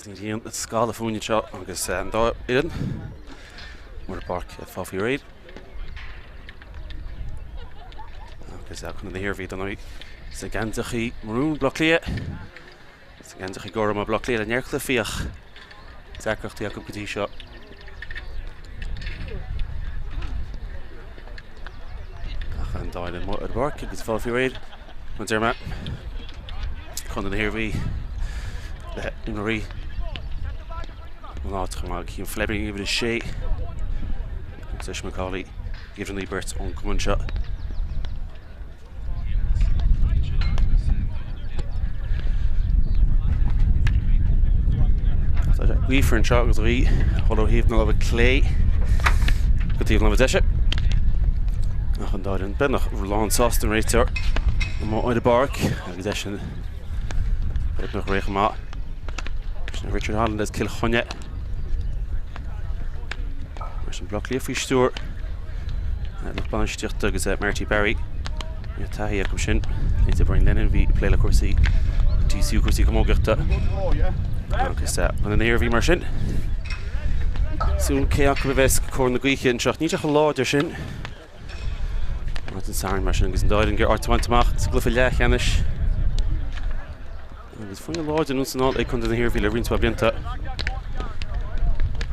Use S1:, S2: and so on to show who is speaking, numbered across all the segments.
S1: Agus an ghrian ag scalladh fúinn anseo agus an dá fhoireann ar an bpáirc ag fáil faoi réir. Agus Contae na hIarmhí dar ndóigh sna geansaithe marún Bleá Cliath. Sna geansaithe gorma Bleá Cliath le neart cluichí ach deacrachtaí acu go dtí seo. Ach an dá fhoireann amuigh ar an bpáirc agus ag fáil faoi réir. Mar a deir mé, Contae na hIarmhí le imreoirí ón áit chomh maith, Cian Fleming uimhir 6 agus Oisin McCauley uimhir 9 beirt ón gcumann seo. Tá sé gaofar anseo agus gaoth ag dul ó thaobh na láimhe clé go taobh na láimhe deise. Ach an dá fhoireann beagnach lán sásta an réiteoir amuigh ar an bpáirc agus eisean beagnach réidh chomh maith. Sin Richard Holland as Cill Chainnigh. Mar sin Bleá Cliath faoi stiúir lucht bainistíochta agus Marty Barry. Tá taithí acu sin. Leithéidí Brian Lennon bhí ag plé le cúrsaí TCU cúrsaí camógaíochta. Agus Contae na hIarmhí mar sin. Súil cé acu a bheas ag cóir na gaoithe anseo. Níl sé chomh láidir sin. Maidin Sathairn mar sin agus an dá fhoireann ag iarraidh áit a bhaint amach sa gcluiche leathcheannais. Agus foireann láidir anonn is anall ag Contae na hIarmhí le roinnt mhaith blianta.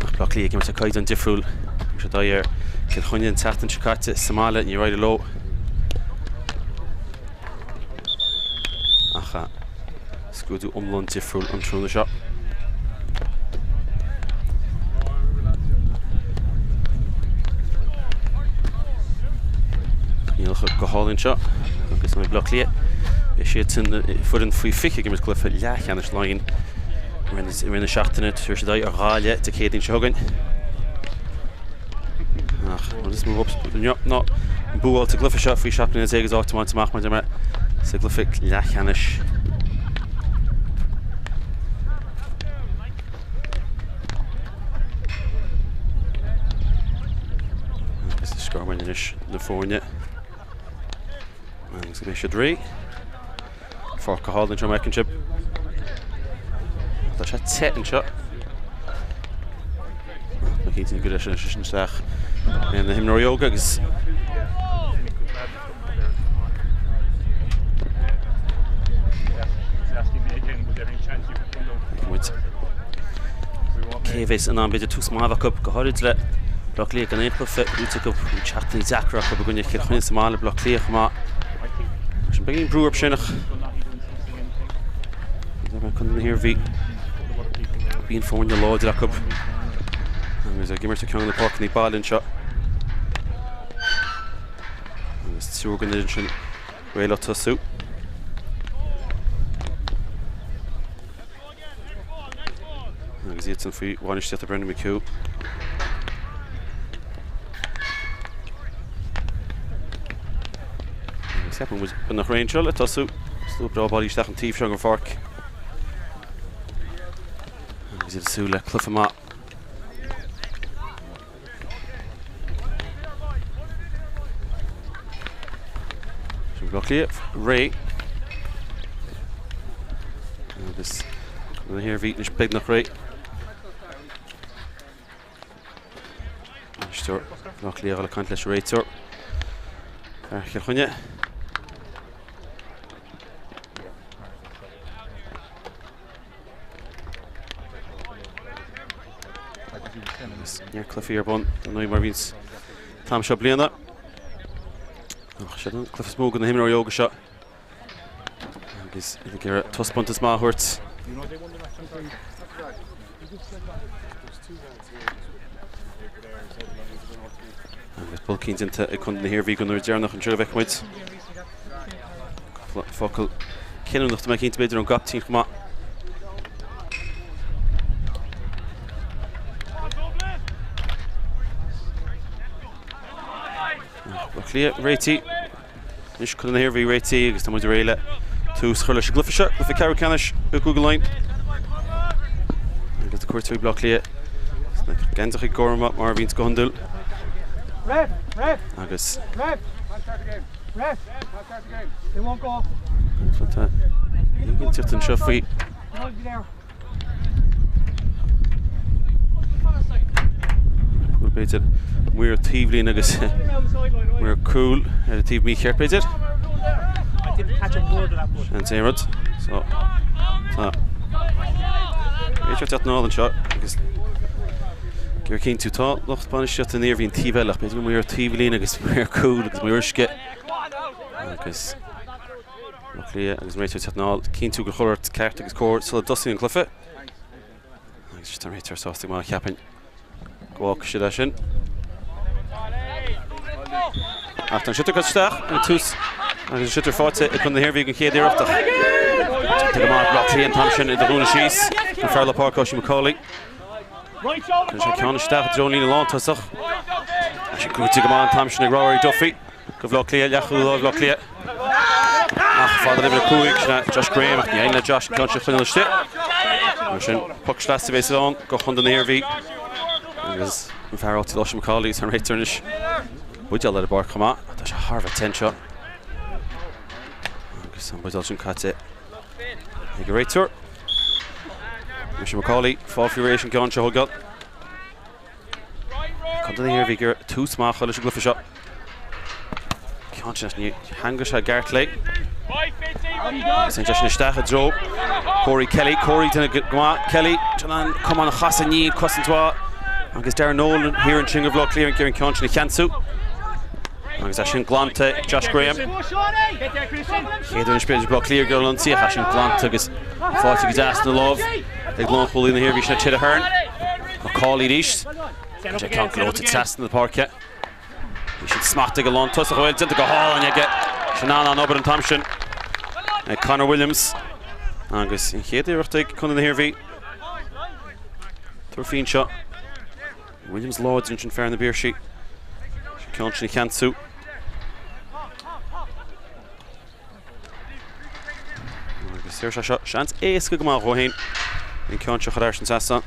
S1: Ach Bleá Cliath ag imirt ar caighdeán difriúil. Thug siad aghaidh ar Cill Chainnigh an tseachtain seo caite sa mbaile, níor éirigh leo. Ach scrúdú iomlán difriúil an tráthnóna seo. Coinníollacha go hálainn anseo agus Bleá Cliath. Beidh siadsan foireann faoi 20 ag imirt cluiche leathcheannais Laighean i rith na seachtaine. Tabharfaidh siad aghaidh ar Ghaillimh Dé Céadaoin seo chugainn. Ach an rud is mó inniu ná an bua a fháil sa gcluiche seo faoi 17 bliana agus áit a bhaint amach mar a deir mé sa gcluiche leathcheannais. Agus scoir anois na foirne. Agus go mbeidh siad réidh. Páirc go hálainn anseo mar a fheiceann sibh. Tá sé te anseo. Tá cinnte go leis sin isteach na himreoirí óga agus muid cé a bheas in ann b'fhéidir tús maith a bheith acu go háirid le Bleá Cliath gan aon chluiche buaite acu seachtainí deacra acu i gcoinne Chill Chainnigh sa mbaile Bleá Cliath chomh maith. Mar sin beidh brú orthu sin ach Contae na hIarmhí bíonn foirne láidir acu agus ag imirt ar ceann de na páirceanna baile anseo. Agus triúr den fhoireann sin réidh le tosú. Agus iadsan faoi bhainistíocht Brendan McHugh. Agus ceapann muid beagnach réidh anseo le tosú. Slua breá bailithe isteach an taobh seo den pháirc. Agus iad ag súil le cluiche maith. Sin Bleá Cliath réidh. Agus na hIarmhí anois beagnach réidh. Bainisteoir Bleá Cliath ag caint leis an réiteoir. Fear Chill Chainnigh. Agus neart cluichí ar bun dar ndóigh mar a bhíonns an t-am seo bliana. Ach seo an cluiche is mó do na himreoirí óga seo. Agus iad ag iarraidh taispeántas maith a thabhairt. Agus bulcín déanta ag Contae na hIarmhí don uair deireanach anseo a bhfeicfidh muid. Cúpla focal cinniúnach tá mé cinnte b'fhéidir ón gcaptaen chomh maith. Bleá Cliath réitithe. Anois Contae na hIarmhí réitithe agus tá muid réidh le tús a chur leis an gcluiche seo, cluiche ceathrú ceannais i gCúige Laighean. Agus na cuairteoirí Bleá Cliath sna geansaithe gorma mar a bhíonns go hiondúil. Agus tá éiginnteacht anseo faoi. b'fhéidir maor taobhlíne agus maor cúil ar an taobh mícheart b'fhéidir. Sin an t-aon rud. So tá réiteoir ag teacht anall anseo agus ag iarraidh cinntiú tá lucht bainistíochta na hIarmhí an taobh eile ach b'fhéidir gur maor taobhlíne agus maor cúil agus maor uisce agus Bleá Cliath agus an réiteoir ag teacht anall cinntiú gur chuile shórt ceart agus cóir sula dtosaíonn an cluiche. Agus tá an réiteoir sásta go maith cheapfainn go bhfágfaidh siad é sin. Ach tá an sliotar curtha isteach an tús agus an sliotar faighte ag Contae na hIarmhí den chéad iarracht ach tá go maith Bleá Cliath an t-am sin idir dhúnadh síos an fear lár páirce Oisín McCauley. Cuireann sé ceann isteach i dtreo an líne lántosach. Tá sé gnóite go maith an t-am sin ag Rory Duffy go Bhleá Cliath, leathchúl ó Bhleá Cliath. Ach fada le uimhir 5, sin é Josh Graham, ach ní éiríonn le Josh an ceann sin a choinneáil istigh. Mar sin, poc sleasa a bheas ann go Chontae na hIarmhí. Agus an fear áitiúil Oisín McCauley agus an réiteoir anois buidéal ar an bpáirc chomh maith. Tá sé thar a bheith te anseo. Agus an buidéal sin caite ag an réiteoir. Oisín McCauley, fáil faoi réir an ceann seo a thógáil. Contae na hIarmhí ag iarraidh tús maith a chur leis an gcluiche seo. Ceann sin ní theangaigh sé i gceart léi. Agus an deis isteach i dtreo Corey Kelly. Corey duine go maith. Kelly an camán a chasadh ní cosaint mhaith. Agus Darren Nolan thiar ansin go Bhleá Cliath an ceann sin a cheansú. Agus é sin glanta ag Josh Graham. Chéad uair b'fhéidir Bleá Cliath ag an ionsaí ach é sin glanta agus faighte go deas ina lámh ag lánchúlaí na hIarmhí sin Ted Ahern. McCauley arís. Tá sé ceann gleoite trasna na páirce. Bhí siad smachtaithe ag an lántosach bhuel déanta go hálainn aige. Sin an-obair an t-am sin ag Conor Williams. Agus an chéad iarracht ag Contae na hIarmhí. Tabhair faoi anseo. Williams láidir ansin fear na bPiarsaigh. Sin ceann sin a cheansú. Agus ar sé seo seans éasca go maith dhó féin an ceann seo a chur thar an trasnán.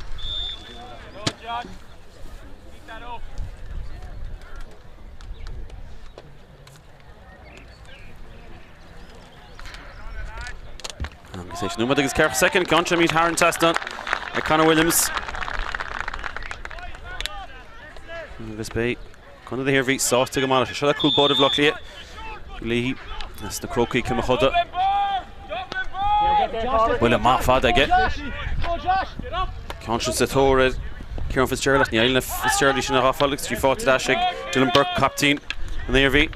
S1: Agus é nóiméad agus 40 soicind ceann seo imithe thar an trasnán ag Conor Williams. Agus beidh Contae na hIarmhí sásta go maith leis. Seo le cúl báire Bhaile Átha Cliath. Leahy as na Crócaigh Cill Mochuda. Buille maith fada aige. Ceann sin sa tóir ar Kieran Fitzgerald ach ní éiríonn le Fitzgerald í sin a ghabháil agus í faighte ar ais ag Dylan Burke, captaen an Iarmhí.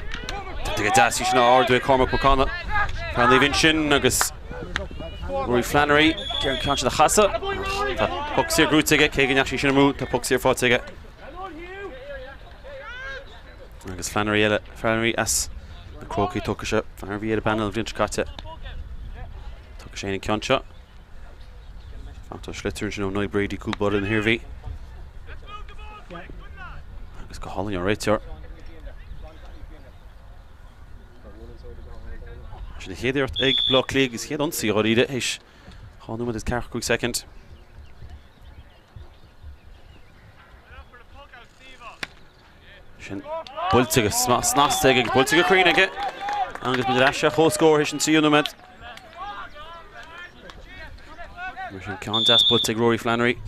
S1: Tá go deas í sin a ardú ag Cormac Mac Cana. Fear Naomh Uinseann agus Rory Flannery ar an ceann sin a chasadh. Tá poc saor gnóite aige, cé go ndeachaigh sí sin amú, tá poc saor faighte aige. Agus Flannery eile, Flannery as na Crócaigh tógtha seo, fear a bhí ar an bpainéal an bhliain seo caite. Tógfaidh sé an ceann seo. Fanta sliotar ansin ó Niall Brady, cúl báire na hIarmhí. Agus go hálainn ón réiteoir. Sin an chéad iarracht ag Bleá Cliath agus chéad ionsaí dháiríre théis 2 nóiméad is 45 soicind. Sin buailte go snasta aige, buailte go cruinn aige. Agus muid ar ais ar comhscór théis an tríú nóiméad. Mar sin ceann deas buailte ag Rory Flannery.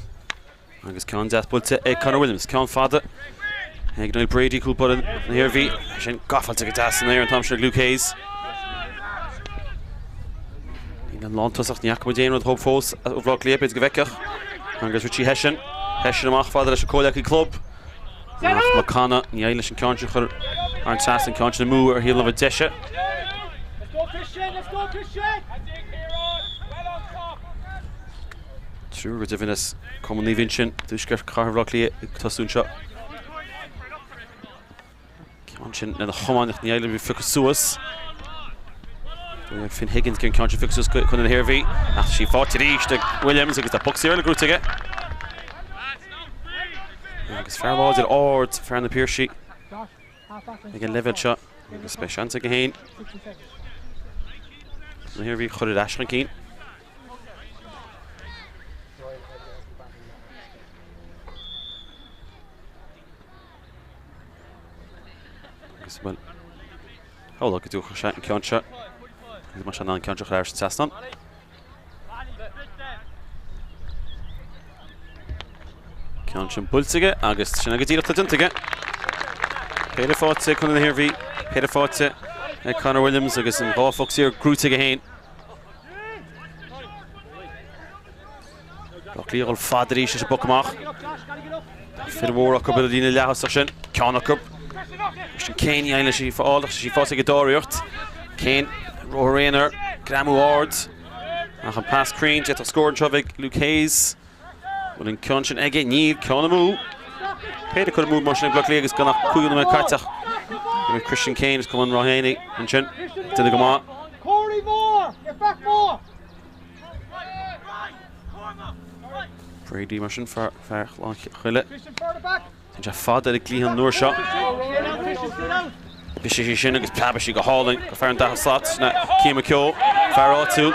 S1: Agus ceann deas buailte ag Conor Williams. Ceann fada ag Niall Brady, cúl báire na hIarmhí. Sin gabháilte go deas san aer an t-am sin ag Luke Hayes. Níl an lántosach, ní fhaca muid aon rud dhóibh fós ó Bhaile Átha Cliath, b'fhéidir go bhfeicfeadh. Agus Richie Hession, Hession amach fada leis an comhleacaí club. Ach Mac Cana, ní éiríonn leis an ceann sin a chur thar an trasnán, an ceann sin amú ar thaobh na láimhe deise. Triúr go deimhin as Cumann Naomh Uinseann, tuaisceart Chathair Bhaile Átha Cliath ag tosú anseo. Ceann sin lena chamán ach ní éiríonn léi phiocadh suas. Finn Higgins an ceann sin phiocadh suas chun na hIarmhí. Ach sí faighte arís ag Williams agus tá poc saor eile gnóite aige. Agus fear láidir ard, fear na Piarsaigh ag an leibhéal seo agus beidh seans aige féin. Na hIarmhí a chur ar ais chun cinn. Agus bhuel, shamhlódh go dtiocfadh sé an ceann seo, agus mar sin an ceann seo chur ar an trasnán. Ceann sin buailte aige agus sin é go díreach atá déanta aige. Péire faighte ag Contae na hIarmhí, péire faighte ag Conor Williams agus an dá phoc saor gnóite aige féin. Baile Átha Cliath ag dul fada arís leis an bpoc amach. Tá fir mhóra acu ar an líne leath-thosach sin, ceann acu. Sin Kane ní leis í fáil ach sí fós ag dáiríocht. Kane ruathar aonair, greamú ard. Ach an pas cruinn, d'fhéadfadh scór anseo ag Luke Hayes. Bhfuil an ceann sin aige? Níl, ceann amú. Péire curtha amú mar sin ag Baile Átha Cliath agus gan ach 5 nóiméad caite ach Christian Kane is cuma an Ráth Éanaigh ansin. Duine go maith. Brady mar sin fear Chlann Choille. Tá sé fada ar an gcliathán an uair seo. Bhí sé sin agus preabadh sí go hálainn go fear an dara slat sin Cian McKeough, fear áitiúil.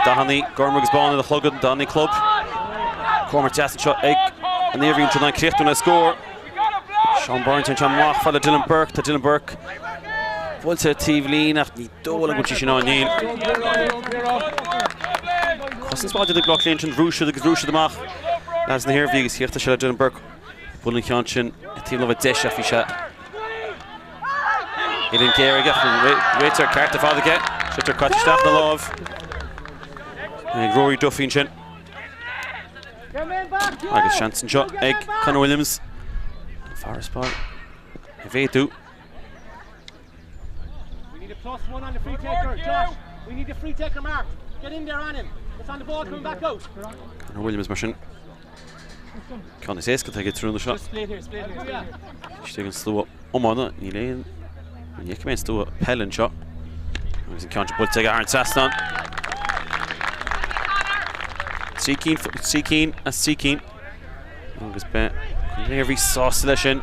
S1: Dathanna gorm agus bán ar a chlogad, dathanna club. Cormac deas anseo ag an Iarmhí anseo an críochnú le scór. Sean Byrne téann sé amach fad le Dylan Burke, tá Dylan Burke buailte ar taobh líne ach ní dóigh liom go bhfuil sí sin á níl. Cosaint mhaith ag Baile Átha Cliath ansin, bhrú siad agus bhrú siad amach leads na hIarmhí agus chríochnaigh sé le Dylan Burke. Buail an ceann sin ag taobh láimhe deise ach bhí sé uillinn géar aige ach an réiteoir ceart ar fad aige. Sliotar caite isteach ina láimh ag Rory Duffy ansin. Agus seans anseo ag Conor Williams. An farasbarr a mhéadú.
S2: We need a plus one on the free taker. Josh, we need the free taker marked. Get in there on him. It's on the ball coming back out.
S1: Conor Williams mar sin. Ceann is éasca atá ag trúna seo. Istigh an slua iomána, níl aon ní fheicim aon slua peile anseo. Agus an ceann seo buailte aige thar an trasnán. 3 cinn, 3 cinn as 3 cinn. Agus beidh an Iarmhí sásta leis sin.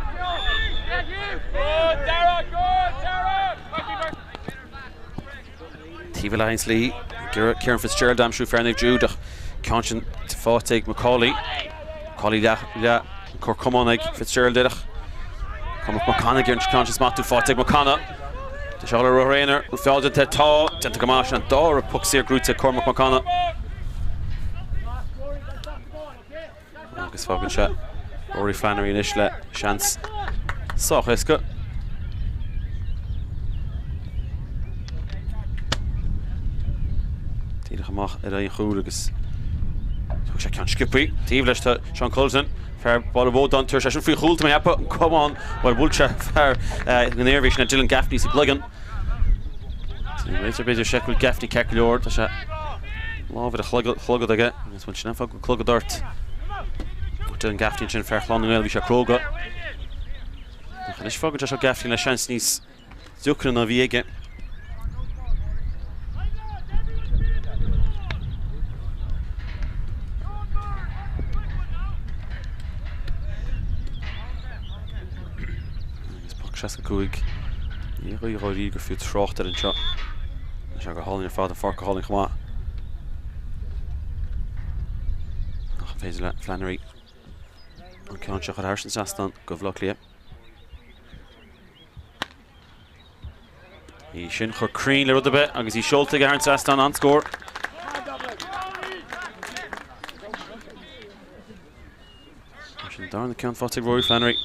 S1: Taobh eile den tslí, Ciarán Fitzgerald aimsiú fear Naomh Jude ach ceann sin faighte ag McCauley. McCauley leath leath cor camán ag Fitzgerald air ach Cormac Mac Cana ag an ceann sin smachtú faighte ag Mac Cana. Tá sé le ruathar aonair, bhfuil feall déanta air? Tá, déanta go maith sin an dara poc saor gnóite ag Cormac Mac Cana. Agus fágann sé Rory Flannery anois le seans sách éasca. Díreach amach ar aghaidh an chúil agus thug sé ceann sciobtha. Taobh leis tá Sean Culleton, fear Bhaile Bhódáin, tabharfaidh sé sin faoi chúl, tá mé ag ceapadh, an camán, bhuel bhuail sé fear na hIarmhí sin, Dylan Gaffney sa gcloigeann. B'fhéidir b'fhéidir sé go bhfuil Gaffney ceart go leor, tá sé lámh ar a chlogad aige agus bhuel sin an fáth go clogad ort. Dylan Gaffney ansin, fear Chlann na nGael, bhí sé cróga. Ach anois fágann sé seo Gaffney le seans níos deacra ná a bhí aige. Agus poc 65. Ní ghaoth dháiríre gur fiú trácht air anseo. Tá sé go hálainn ar fad, an pháirc go hálainn chomh maith. Ach an féidir le Flannery an ceann seo a chur thar an trasnán go Bhaile Átha Cliath. Í sin chomh cruinn le rud ar bith agus í seolta aige thar an trasnán an-scór. Sin darna ceann faighte ag Rory Flannery.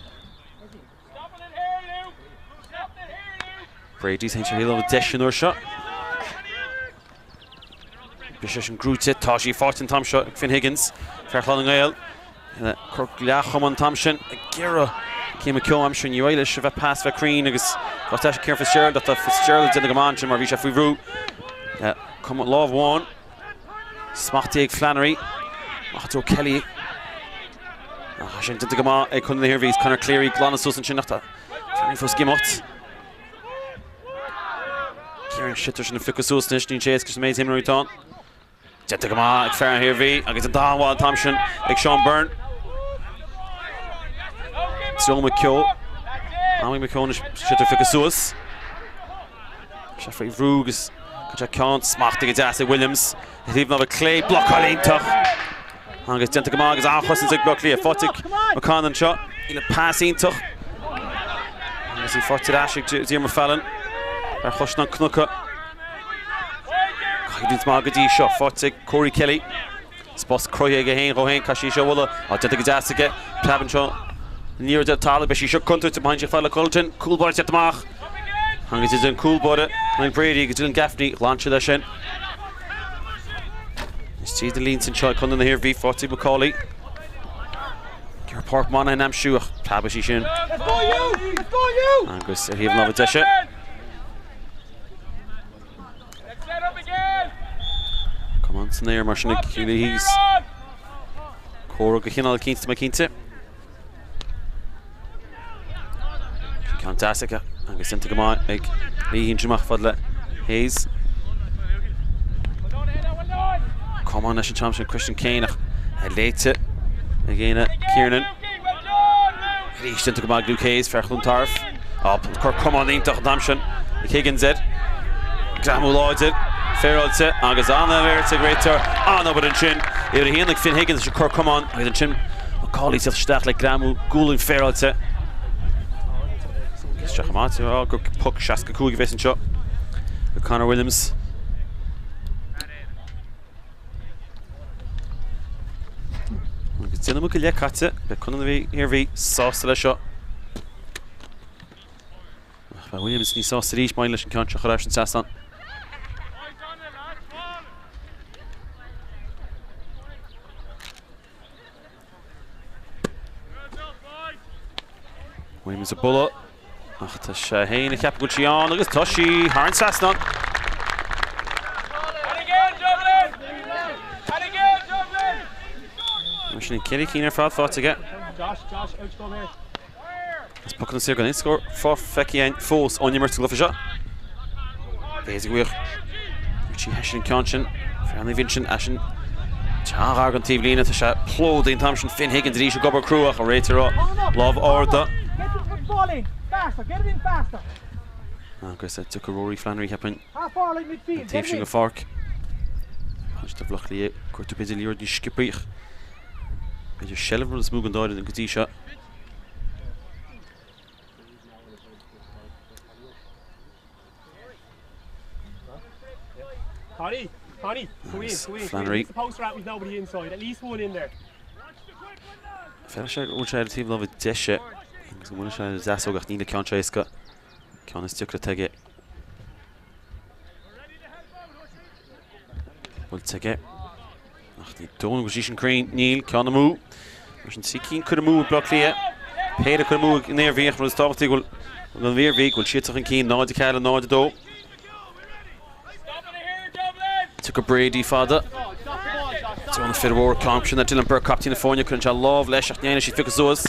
S1: Brady téann sé ar deis an uair seo. Bhí sé sin gnóite, tá sí faighte an t-am seo ag Finn Higgins, fear Chlann na nGael. Cor leathchuma an t-am sin ag iarraidh Cian McKeown aimsiú ní raibh leis a bheith pas bheith cruinn agus tá sé Ciarán Fitzgerald ach tá Fitzgerald ag déanamh go maith ansin mar bhí sé faoi bhrú. Cuma lámh amháin. Smachtaithe ag Flannery. Amach i dtreo Kelly. Ach sin déanta go maith ag Contae na hIarmhí. Conor Cleary glanadh suas ansin ach tá Flannery fós ag imeacht. Ciarán sliotar sin a phiocadh suas anois, níl sé éasca leis an méid imreoirí atá ann. Déanta go maith ag fear na hIarmhí agus an dá mhaith an t-am sin ag Sean Byrne. Treo McKeown. Am ag McKeown anois sliotar a phiocadh suas. Sé faoi bhrú agus cuireann sé ceann smachtaithe go deas ag Williams. Taobh láimhe clé, blocáil iontach. Agus déanta go maith agus an-chosaint ag Baile Átha Cliath. Faighte ag McConnon anseo. Níl an pas iontach. Agus í faighte ar ais ag Diarmuid Fallon ar chois an cnoca. Coimhlint maith go dtí seo. Faighte ag Corey Kelly. Spás cruthaithe aige féin dhó féin, caithfidh sé seo a bhualadh. Á, déanta go deas aige. Preab anseo. An liathróid ar talamh, beidh sí seo contúirteach má théann sí fada le Culleton. Cúl báire ag teacht amach. Tháinig idir an cúl báire, Niall Brady agus Dylan Gaffney, ghlan siad é sin. Is tríd na línte anseo ag Contae na hIarmhí, Fáilte McCauley. Gur Páirc Monaghan aimsiú ach preabfaidh sí sin. Agus ar thaobh na láimhe deise. Camán san aer mar sin ag Hughie Hughes. Comhrá de chineál eicínt tá mé cinnte. Ceann deas aige agus déanta go maith ag Lee Hinch amach fad le Hayes. Camán leis an t-am sin Christian Kane ach léite ag Éanna Kiernan. Arís déanta go maith ag Luke Hayes, fear Chluain Tarbh. Á, cor camán iontach an t-am sin ag Higgins air. Greamú láidir, féaráilte agus an-bheirt ag réiteoir. An-obair ansin. Uimhir a haon ag Finn Higgins leis an cor camán agus ansin McCauley ag teacht isteach le greamú gualainn féaráilte. Isteach amach á gur poc 65 a bheas anseo ag Conor Williams. Agus deich nóiméad go leith caite, beidh Contae na hIarmhí sásta leis seo. Ach beidh Williams níos sásta arís maidir leis an ceann seo a chur thar an trasnán. Williams ag bualadh ach tá sé féin ag ceapadh go bhfuil sí ann agus tá sí thar an trasnán. Mar sin ceithre cinn ar fad faighte aige. Is pocanna saora gan aon scór feicthe againn fós ón imirt sa gcluiche seo. B'fhéidir go bhfuil Richie Hession an ceann sin, fear Naomh Uinseann, eisean gar don taobhlíne, tá sé plódaithe an t-am sin, Finn Higgins arís ag obair crua ach an réiteoir lámh arda. Agus tiocfaidh Rory Flannery cheapfainn an taobh sin den pháirc. Tá sé do Bhaile Átha Cliath, cuartú b'fhéidir liathróid níos sciobtha ach b'fhéidir seilbh an rud is mó den dá fhoireann go dtí seo. Flannery. Féach sé go bhfuil sé ar an taobh láimhe deise agus go bhfuil sé ar an deasóg ach níl an ceann seo éasca. Ceann is deacra atá aige. Buailte aige. Ach ní dóigh liom go bhfuil sí sin cruinn. Níl, ceann amú. Mar sin trí cinn curtha amú ag Bleá Cliath. Péire curtha amú ag an Iarmhí ach rud is tábhachtaí go bhfuil an Iarmhí go bhfuil siad chun cinn 0 4 0 2. Tiocfaidh Brady fada. Tá na fir mhór ceann sin ar Dylan Burke captaen na foirne cuireann sé lámh leis ach ní dhéanann siad piocadh suas.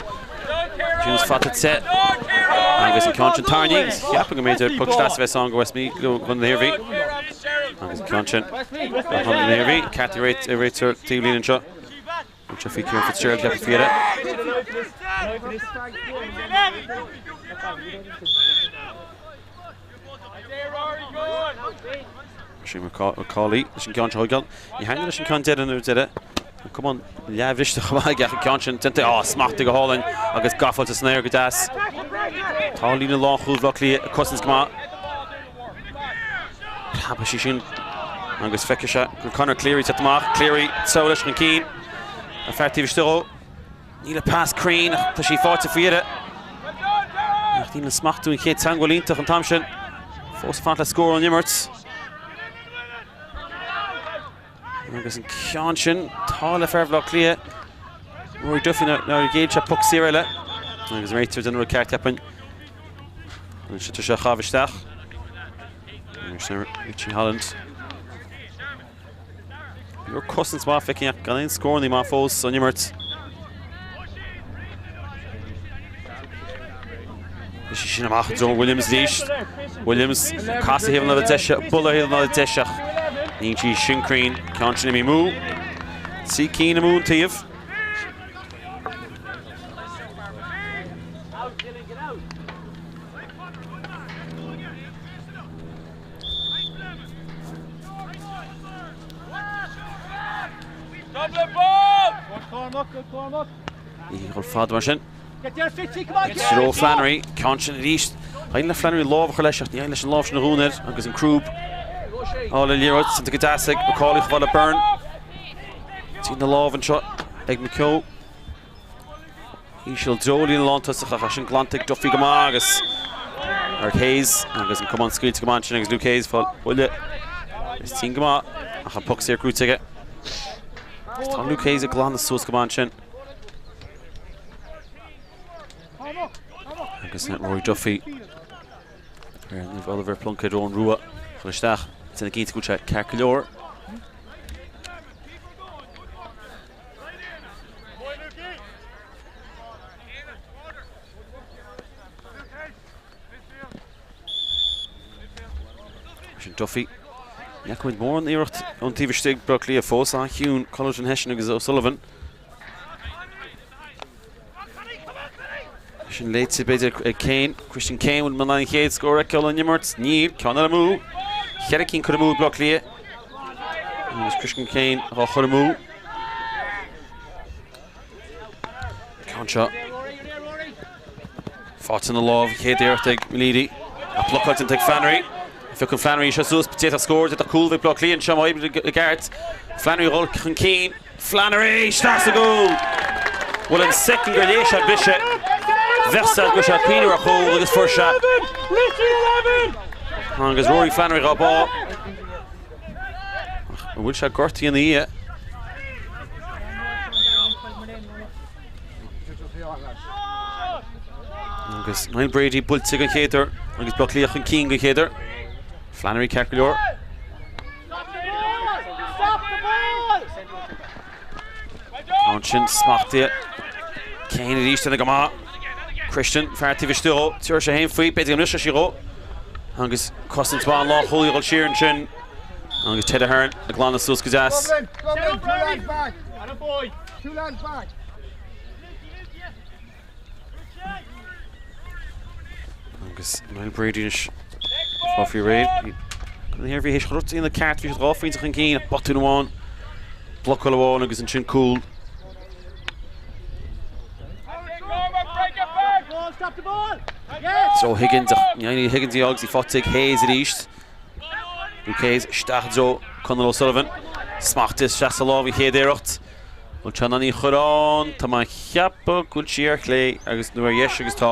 S1: Sin fata te agus an ceann sin tarraingthe. Cheapfainn go mb'fhéidir poc sleasa a bheas ann go Westmeath go an Iarmhí. Agus an ceann sin chun an Iarmhí. Ceart ag réiteoir taobhlíne anseo. An seo faoi Kieran Fitzgerald ceapfainn faoi dheireadh. Sin McCauley leis an gceann seo a thógáil. Ní thaitníonn leis an ceann deireadh nuair deireadh. An camán leathbhriste chomh maith aige ach an ceann sin déanta. Á, smachtaithe go hálainn agus gafáilte san aer go deas. Tá líne lánchúil Bhaile Átha Cliath ag cosaint go maith. Preabfaidh sí sin agus feicfidh sé go Conor Cleary teacht amach. Cleary teo leis chun cinn. An fear taobh istigh dhó. Níl an pas cruinn ach tá sí faighte faoi dheireadh. Ach níl an smachtú an chéad teagmháil iontach an t-am sin. Fós ag fanacht le scór ón imirt. Agus an ceann sin, tá le fear Bhaile Átha Cliath. Rory Duffy nuair a ghéill sé poc saor eile. Agus an réiteoir den rud ceart cheapfainn. Anois tá sé á chaitheamh isteach. Richie Holland. Go leor cosaint maith feicthe ach gan aon scóranna maith fós san imirt. Bhí sí sin amach i dtreo Williams arís. Williams casadh thaobh na láimhe deise, bualadh thaobh na láimhe deise ach níl sí sin cruinn. Ceann sin imithe amú. Trí cinn amú an taobh. Ní chomh fada mar sin. Treo Flannery, ceann sin arís. Éiríonn le Flannery lámh a chur leis ach ní éiríonn leis an lámh sin a dhúnadh air agus an crúb á le liathróid sannta go deas ag McCauley chomh fada le Byrne. Tinn na lámh anseo ag McKeown. Íseal i dtreo líne lántosach ach sin glanta ag Duffy go maith agus Eric Hayes agus an camán scaoilte go maith ansin agus Luke Hayes fáil buille is tinn go maith ach an poc saor gnóite aige. Agus tá Luke Hayes ag glanadh suas go maith ansin. Agus Rory Duffy ar Naomh Oliver Plunkett Eoin Rua chun isteach ina gcinnte go bhfuil sé ceart go leor. Sin Duffy. Ní fhaca muid mórán iarracht ón taobh istigh Baile Átha Cliath fós an-chiúin Connaughton Hession agus O'Sullivan. Sin léite b'fhéidir ag Kane. Christian Kane bhfuil muid in ann an chéad scór a fheiceáil ón imirt. Níl. Ceann eile amú. Cheithre cinn curtha amú ag Baile Átha Cliath. Agus Christian Kane á chur amú. Ceann seo. Faighte ina lámh chéad iarracht ag Leedy. A blocáil déanta ag Flannery. Phioc an Flannery seo suas. D'fhéadfadh scór, d'fhéadfadh cúl bheith Baile Átha Cliath anseo má oibríonn i gceart. Flannery dhul chun cinn. Flannery isteach sa gcúl! Bhuel an soicind gur léigh sé briseadh, bheadh sé go raibh sé ag cuimhneamh ar chúl agus fuair sé. Agus Rory Flannery dhá bá. Ach an bhfuil sé gortaithe ina dhiaidh? Agus Niall Brady buailte den chéad uair agus Baile Átha Cliath chun cinn den chéad uair. Flannery ceart go leor. Ansin smachtaithe. Kane arís déanta go maith. Christian, fear taobh istigh dhó. Tabharfaidh sé féin faoi, b'fhéidir go mbrisfidh sí dhó. Agus cosaint mhaith an lánchúlaí ag dul siar ansin. Agus Ted Ahern ag glanadh suas go deas. Agus Niall Brady anois fá faoi réir. An hIarmhí théis rud ina ceart bhí siad 2 phointe chun cinn, botún amháin, blocáil amháin agus ansin cúl. Joe Higgins, ní Higgins í agus í faighte ag Hayes arís. Luke Hayes isteach i dtreo Conor O'Sullivan. Smacht isteach sa lámh an chéad iarracht. Bhfuil sé in ann í a chur ann? Tá mé ag ceapadh go bhfuil sí ar chlé agus nó ar dheis agus tá.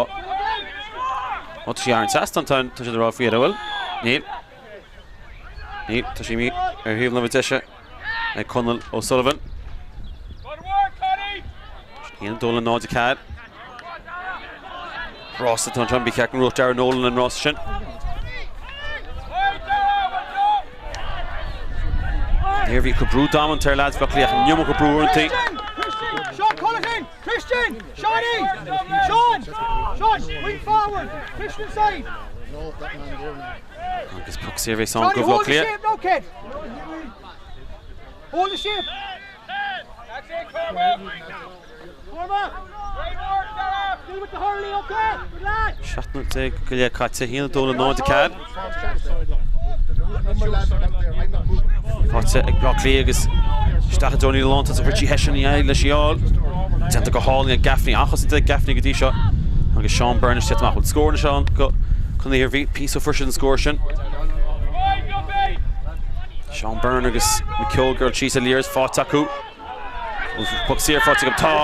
S1: Ó tá sí thar an trasnán tá tá siad ag rá faoi dheireadh bhfuil? Níl. Níl, tá sí imithe ar thaobh na láimhe deise ag Conall O'Sullivan. 1 2 le 0 4. Rás atá anseo, ba cheart go mbuafadh Darragh Nolan an rás sin. An Iarmhí ag cur brú damanta ar leaids Bhaile Átha Cliath, an iomarca brú uaireanta.
S2: Sean Culligan! Christian! Seanie! Sean! Sean! Wing forward! Christian inside!
S1: Agus puc saor a bheas ann do Bhaile Átha Cliath.
S2: Hold the shape now, kid! Hold the shape!
S1: 17 nóiméad go leith caite, 1 2 le 0 4. Faighte ag Baile Átha Cliath agus isteach i dtreo an líne lántosach Richie Hession in éineacht leis í fháil. Déanta go hálainn ag Gaffney, an-chosaint ag Gaffney go dtí seo agus Sean Byrne istigh amach. Bhfuil scór anois ann go Contae na hIarmhí, píosa fuair siad an scór sin. Sean Byrne agus McKeown ag dul síos ar liathróid faighte acu. Puc saor faighte acu tá.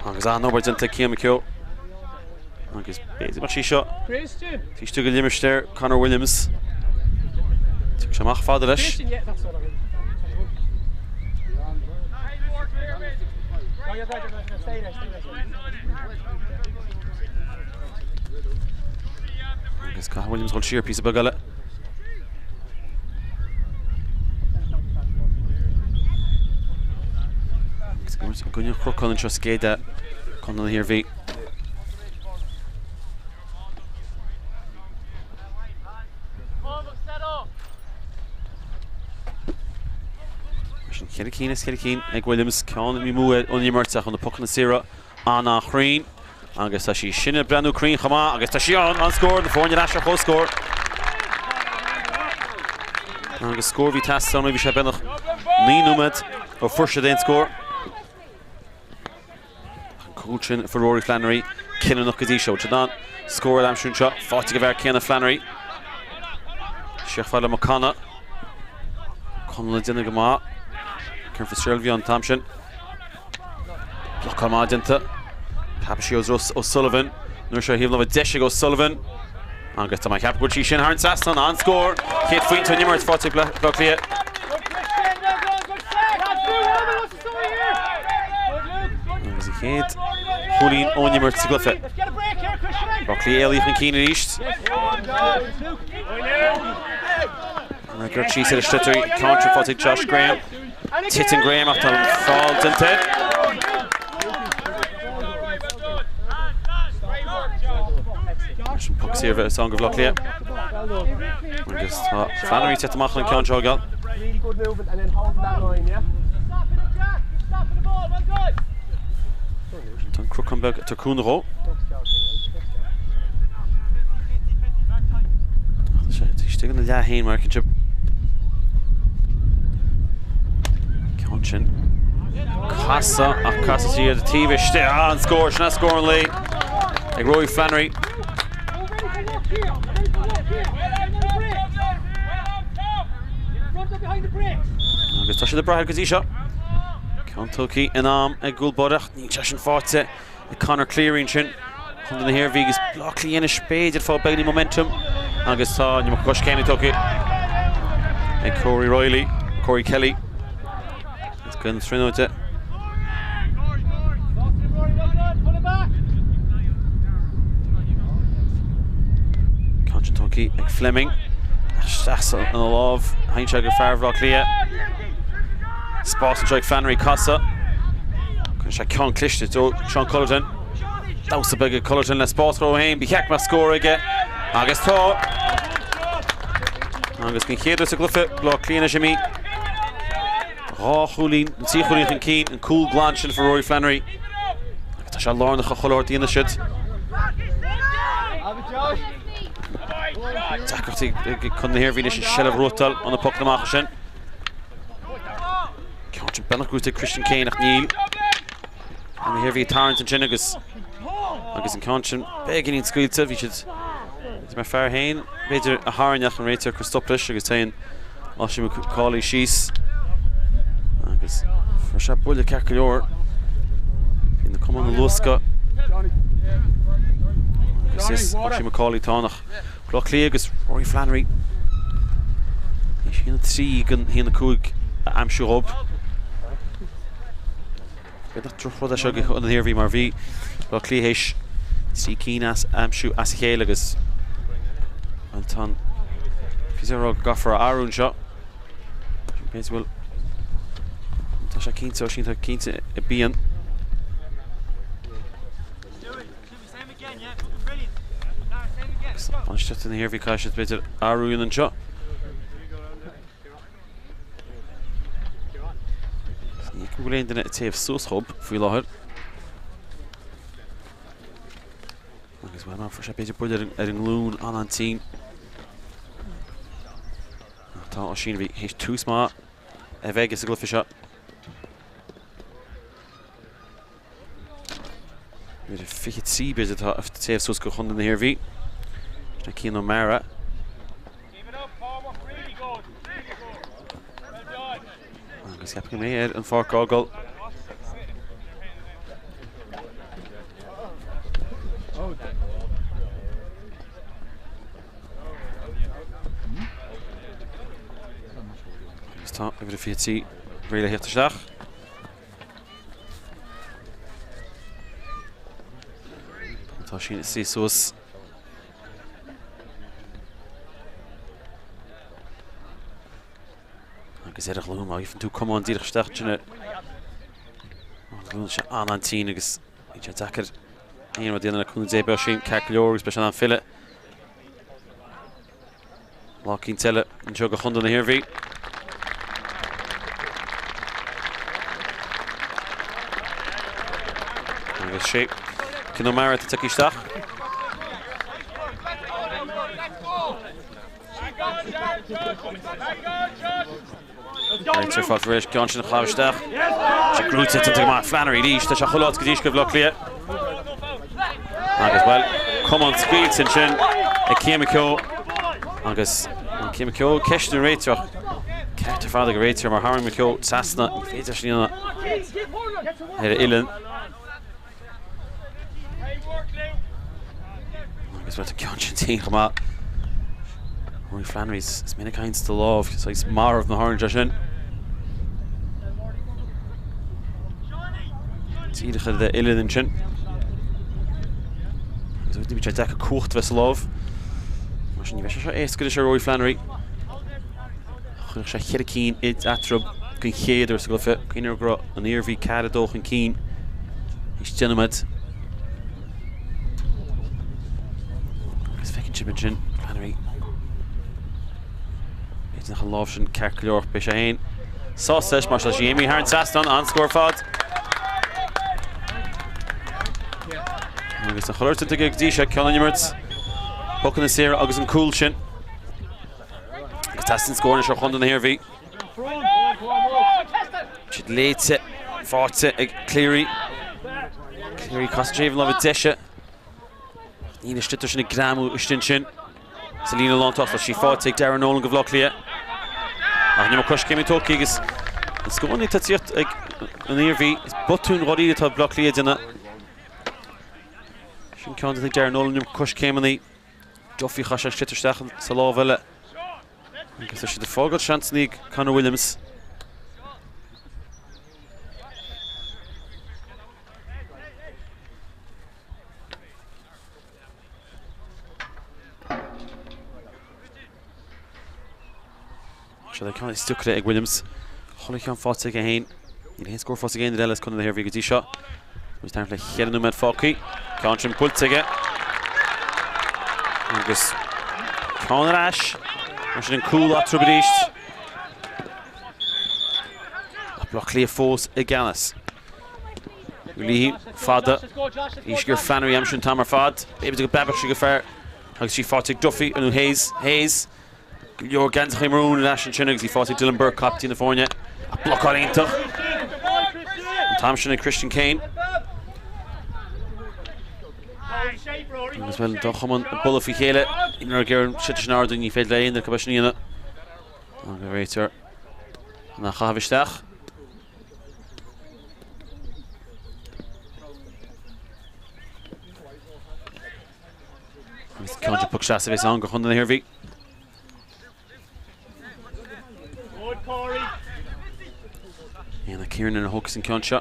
S1: Agus an-obair déanta ag Cian McKeown. Agus b'fhéidir mar sí seo. Taobh istigh de limistéar Conor Williams. Tiocfaidh sé amach fada leis. Agus caithfidh Williams dul siar píosa beag eile. Agus i gcoinne an Chnocáin anseo Scéide Contae na hIarmhí. Sin cheithre cinn as cheithre cinn ag Williams, ceann imithe amú ón imirt ach na pocanna saora an-an-chruinn agus tá sí sin ag breathnú cruinn chomh maith agus tá sí ann, an scór, na foirne ar ais ar comhscór. Agus scór bhí teastáil bhí sé beagnach 9 nóiméad ó fuair siad aon scór. An cúl sin for Rory Flannery, cinniúnach go dtí seo. Bhfuil siad in ann scór a aimsiú anseo? Faighte ag an bhfear céanna Flannery. Siar fada le McConagh. Conall ag déanamh go maith. Ciarán Fitzgerald a bhí ann an t-am sin. Blocáil maith déanta. Preabadh síos O'Sullivan. An uair seo thaobh láimhe deise ag O'Sullivan. Agus tá mé ag ceapadh go bhfuil sí sin thar an trasnán. An-scór. Chéad phointe ón imirt faighte ag Bleá Cliath. Agus an chéad chúilín ón imirt sa gcluiche. Bleá Cliath éalaithe chun cinn arís. Ag síos ar an sliotar ceann sin faighte ag Josh Graham. Titeann Graham ach tá an feall déanta. Leis an poc saor a bheith ann do Bhaile Átha Cliath. Agus tá Flannery teacht amach an ceann seo gal. Tá an cnocán beag tar cúnamh dhó. Istigh ina leath féin mar cinnte. Ceann sin. Casadh ach casadh siar taobh istigh. Ah, an scór, sin é scór an lae ag Rory Flannery. Agus tá siad ag brath air go dtí seo. Ceann tugtha in am ag gcúl báire ach níl sé sin faighte ag Conor Cleary ansin. Chontae na hIarmhí agus Bleá Cliath anois b'fhéidir fá beagáinín momentum agus tá an iomarca coiscéimeanna tugtha ag Corey Reilly, Corey Kelly. Is Gaeil na Tríonóide. Ceann sin tugtha ag Fleming. Isteach ina lámh, théann sé go fear Bhaile Átha Cliath. Spás anseo ag Flannery casadh. Cuireann sé ceann cliste do Sean Cullerton. Damhsa beag ag Cullerton le spás dhó féin. Ba cheart go mbeadh scór aige. Agus tá. Agus den chéad uair sa gcluiche, Baile Átha Cliath anois imithe. Dhá chúilín, nó trí chúilín chun cinn, an cúl glan sin for Rory Flannery. Agus tá sé lárnach a chuile shórt a dhéanamh siad. Deacrachtaí ag Contae na hIarmhí anois an seilbh a ghnóthachtáil ó na pocanna amach sin. Ceann sin beagnach gnóthaithe ag Christian Kane ach níl. An hIarmhí ag tarraingt ansin agus agus an ceann sin beagáinín scaoilte bhí siad mar fear féin b'fhéidir a tharraing ach an réiteoir ag cur stop leis agus téann Oisín McCauley síos agus fuair sé buille ceart go leor. Bhí na camánna ag luascadh agus is Oisín McCauley tánach. Bleá Cliath agus Rory Flannery. Théis 1-3 don 1-5 a aimsiú dhób. B'fhéidir nach drochrud é seo do an Iarmhí mar bhí Bleá Cliath théis trí cinn as aimsiú as a chéile agus an tan fios a rá go gcaithfear a athrú anseo. B'fhéidir bhfuil tá sé cinnte ó sin tá cinnte i bpian. Bainistíocht na hIarmhí caithfidh siad b'fhéidir athrú a dhéanamh anseo. Ní fheicim go bhfuil aon duine ag téamh suas dhób faoi láthair. Agus bhuel, mar fuair sé b'fhéidir buille ar an nglúin an-an-tinn. Tá Oisín a bhí théis tús maith a bheith aige sa gcluiche seo. Uimhir 23 b'fhéidir atá ag téamh suas go Chontae na hIarmhí. Sin Cian O'Meara. Agus ceapaim go mbeidh air an pháirc a fhágáil. Agus tá uimhir 23 réidh le theacht isteach. Tá sí suí suas. Agus ar a ghlúin, má gheibheann tú camán díreach isteach sin ar an ghlúin sé an-an-tinn agus bíonn sé deacair aon rud a dhéanamh le cúnamh Dé beidh sin ceart go leor agus beidh sé in ann filleadh. Lá eicínt eile anseo go Chontae na hIarmhí. Agus sé Cian O'Meara atá tagtha isteach. Réiteoir fáilte tar éis ceann sin a chaitheamh isteach. Sé gnóthaithe déanta go maith Flannery arís. Tá sé chuile áit go dtí seo do Bhaile Átha Cliath. Agus bhuel, camán scaoilte ansin ag Cian McKeown. Agus Cian McKeown ceist an réiteach. Ceart ar fad ag an réiteoir mar tharraing McKeown trasna, ní féidir leis sin a dhéanamh ar Uillinn. Agus bhuel tá ceann sin tinn chomh maith. Rory Flannery is minic a théann de lámh, saghas marbh na tharraingt é sin. Díreach ar uillinn ansin. Agus bhí sé deacair cumhacht a bheith sa lámh. Mar sin ní bheidh sé seo éasca leis ar Rory Flannery. Chuir sé cheithre cinn eatarthu den chéad uair sa gcluiche. Cuimhnigh go raibh an Iarmhí 4-2 chun cinn théis 10 nóiméad. Agus feiceann sibh ansin Flannery. B'fhéidir nach an lámh sin ceart go leor, beidh sé féin sásta leis mar tá sí imithe thar an trasnán, an-scór ar fad. Agus an chulairt go dtí seo ceann an imirt. Pocanna saora agus an cúl sin. Agus teastaíonn scór anois ó chontae na hIarmhí. Siad léite, faighte ag Cleary. Cleary casann sé an lámh deise. Níl an sliotar sin ag greamú istigh ansin. Sa líne lántosach, sí faighte ag Darren Nolan go Bhaile Átha Cliath. Ach an iomarca coiscéimeanna tógtha agus an scór atá ag tíocht ag an Iarmhí. Is botún dháiríre atá Baile Átha Cliath ag déanamh. Sin ceann ag Darren Nolan, an iomarca coiscéimeanna. Duffy chaith sé an sliotar isteach sa lámh eile. Agus tá siad ag fágáil seansanna ag Conor Williams. Seo ceann is deacra ag Williams. Chuile cheann faighte aige féin. Níl aon scór faighte ag aon duine eile as Contae na hIarmhí go dtí seo. Agus tarraingt le cheithre nóiméad fágtha. Ceann sin buailte aige. Agus ceann ar ais. Mar sin an cúl eatarthu arís. Baile Átha Cliath fós i gceannas. Leahy fada. Bhí sé gur Flannery aimsir an t-am ar fad. B'fhéidir go bpreabfadh sé go fear. Agus sí faighte ag Duffy nó Hayes. Hayes. Go leor geansaithe marún ar ais ansin agus í faighte ag Dylan Burke, captaen na foirne. Ach blocáil iontach an t-am sin ag Christian Kane. Agus bhuel, an dá chumann ag bualadh faoi chéile. Imreoir ag iarraidh an sliotar sin a ardú, ní féidir le aon duine acu é sin a dhéanamh. Agus réiteoir chun é a chaitheamh isteach. Agus ceann de poc seasamh a bheas ann go Chontae na hIarmhí. Éanna Kiernan a thógfas an ceann seo.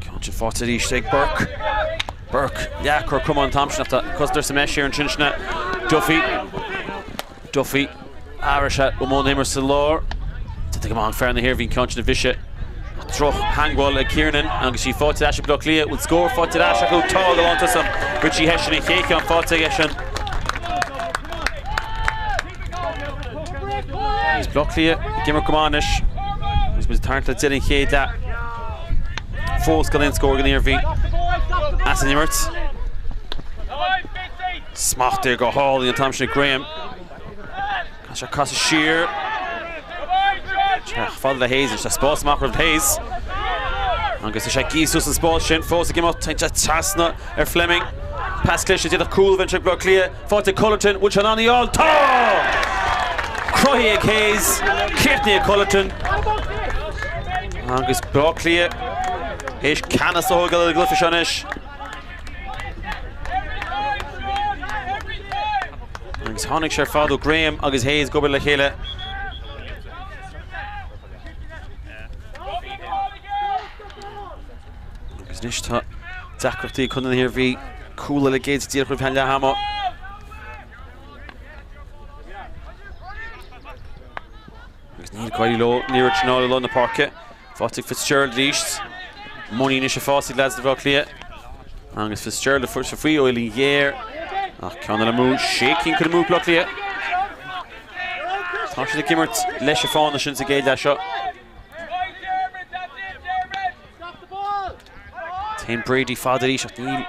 S1: Ceann sin faighte arís ag Burke. Burke, leathchor cuma an t-am sin ach tá cosantóir sa mbreis air ansin sin é Duffy. Duffy, athraigh sé ó mhodh na himeartha sa lár. Déanta go maith ag fear na hIarmhí an ceann sin a bhriseadh. Drochtheagmháil ag Kiernan agus í faighte ar ais ag Baile Átha Cliath. Bhfuil scór faighte ar ais acu? Tá go lántosach. Richie Hession an chéad cheann faighte aigesean. Agus Baile Átha Cliath ag imirt go maith anois. Agus muid ag tarraingt le deireadh an chéad leath. Fós gan aon scór ag an Iarmhí as an imirt. Smachtaithe go hálainn an t-am sin ag Graham. Caithfidh sé casadh siar. Teach fada le Hayes, tá spás amach roimh Hayes. Agus tá sé ag suas an spás sin fós ag imeacht tá sé trasna ar Fleming. Pas cliste d'fhéadfadh cúl a bheith ag Baile Átha Cliath. Faighte ag Cullerton, bhfuil sé in ann í a fháil? Tá! Cruthaithe ag Hayes, críochnaithe ag Cullerton. Agus Baile Átha Cliath théis ceannas a thógáil ar an gcluiche seo anois. Agus tháinig sé ar fad ó Graham agus Hayes ag obair le chéile. Agus anois tá deacrachtaí ag Contae na hIarmhí cúl eile géillte díreach roimh leath ama. Agus níl ag éirí leo an liathróid sin a fháil i lár na páirce. Faighte ag Fitzgerald arís. Muinín anois ag fás ag leaids Bhaile Átha Cliath. Agus Fitzgerald a fuair sé faoi ó uillinn ghéar. Ach ceann eile amú, sé cinn curtha amú ag Baile Átha Cliath. Tá siad ag imirt leis an fána sin sa gcéad leath seo. Téann Brady fada arís ach níl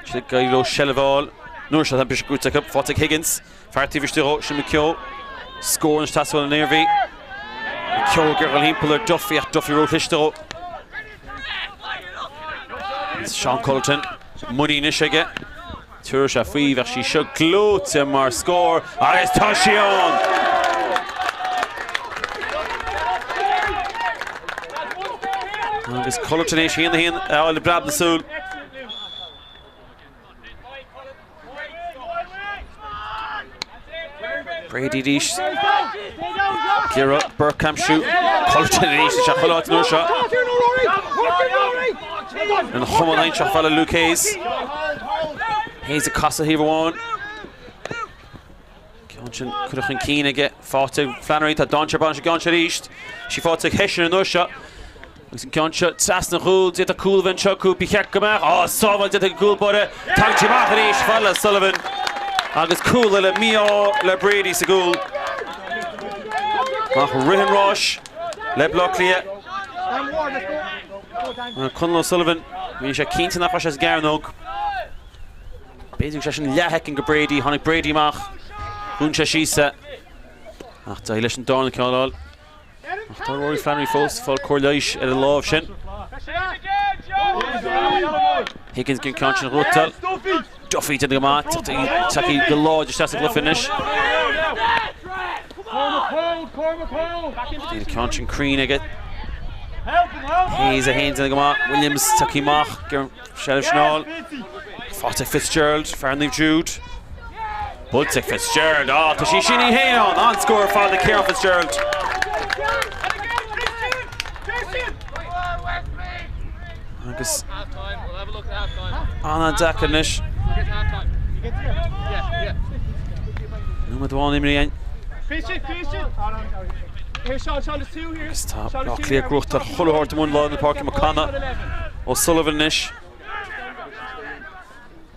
S1: siad ag éirí leo seilbh a fháil. Nuair seo tá briseadh gnóthaithe acu, faighte ag Higgins. Fear taobh istigh dhó, sin McKeown. Scór anois ag teastáil ón Iarmhí. McKeown ag iarraidh dul thimpeall ar Duffy ach Duffy róchliste dhó. Seán Cullerton, muinín anois aige. Tabharfaidh sé faoi, bheadh sí seo gleoite mar scór agus tá sí ann! Agus Cullerton éis 1-1 a fháil i bpreab na súl. Brady arís. Iarraidh Burke a aimsiú. Cullerton arís is é chuile áit an uair seo. An chuma dainséarach fada Luke Hayes. Hayes ag casadh thaobh amháin. Ceann sin curtha chun cinn aige. Faighte ag Flannery, tá dainséar bain an ceann seo arís. Sí faighte ag Hession an uair seo. Agus an ceann seo trasna an chúil, d'fhéadfadh cúl a bheith anseo acu, ba cheart go mbeadh. Á, sábháil déanta ag an gcúl báire. Tagann sí amach arís, fada le Sullivan. Agus cúl eile mí-ádh le Brady sa gcúl. Ach rith an ráis le Baile Átha Cliath. Conall O'Sullivan, bhí sé cinnte nach raibh sé sa gcearnóg. B'fhéidir go sé sin leathshoicind go Brady, tháinig Brady amach, dhún sé síos é. Ach d'éirigh leis an darna ceann a fháil. Ach tá Rory Flannery fós ag fáil cóir leighis ar an lámh sin. Higgins an ceann sin a ghnóthachtáil. Duffy déanta go maith, tagtha go láidir isteach sa gcluiche anois. Níl an ceann sin cruinn aige. Hayes a haon déanta go maith. Williams tagtha amach, seilbh sin a fháil. Faighte Fitzgerald, fear Naomh Jude. Buailte Fitzgerald, á tá sí sin í fhéin ann, an-scór ar fad ag Ciarán Fitzgerald. Agus an-deacair anois. Nóiméad amháin imrithe. Agus tá Baile Átha Cliath gnóthachtáil chuile shórt amuigh i lár na páirce McConaughey O'Sullivan anois.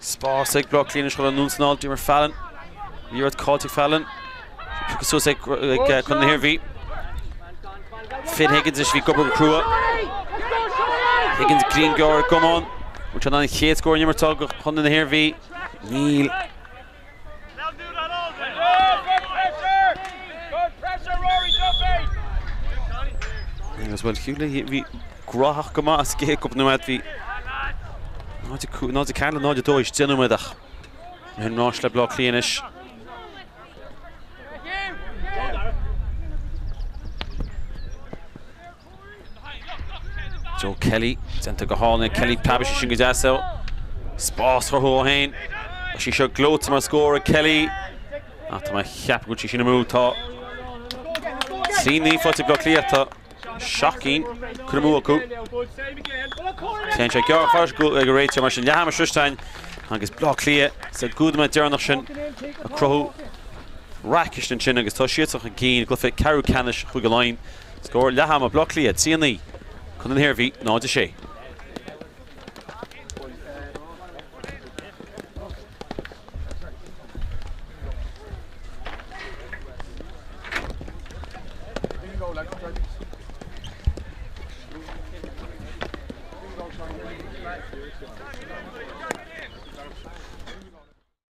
S1: Spás ag Baile Átha Cliath anois chun an ionsaí a fháil Diarmuid Fallon. Liathróid caillte ag Fallon. Pioctha suas ag Contae na hIarmhí. Finn Higgins anois bhí ag obair go crua. Higgins grianghraf ag gomán. Bhfuil sé in ann an chéad scór an imirt a fháil do Chontae na hIarmhí? Níl. Agus bhuel, fiú le bhí graitheach go maith as an gcéad cúpla nóiméad, bhí 0-4 le 0-2 is 10 nóiméad ach an ráis le Baile Átha Cliath anois. Joe Kelly, déanta go hálainn ag Kelly, preabfaidh sé sin go deas é. Spás a chruthú dó féin. Tá sí seo gleoite mar scór ag Kelly. Ach tá mé ag ceapadh go bhfuil sí sin amú. Tá 3-9 faighte ag Baile Átha Cliath. Tá seacht gcinn curtha amú acu. Téann sé gearr fairis ag an réiteoir mar sin leath ama sroiste againn agus Baile Átha Cliath sa gcúig nóiméad deireanach sin ag cruthú raic ansin agus tá siadsan chun cinn i gcluiche ceathrú ceannais Chúige Laighean. Scór leath ama, Baile Átha Cliath 3 9, Contae na hIarmhí 0 6.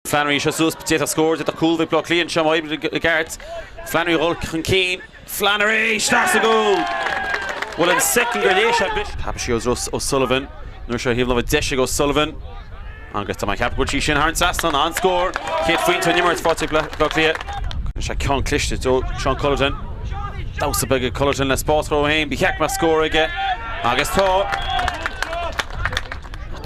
S1: Flannery seo suas, d'fhéadfadh scór, d'fhéadfadh cúl, bhí Baile Átha Cliath anseo má oibríonn i gceart. Flannery a dhul chun cinn. Flannery isteach sa gcúl! Bhuel an soicind gur léigh sé bris. Thapaigh sí O'Sullivan. An uair seo thaobh láimhe deise ag O'Sullivan. Agus tá mé ag ceapadh go bhfuil sí sin thar an trasnán. An-scór. Chéad phointe ón imirt faighte ag Baile Átha Cliath. Cuireann sé ceann cliste do Seán Cullerton. Damhsa beag ag Cullerton le spás dhó féin. Ba cheart go mbeadh scór aige. Agus tá.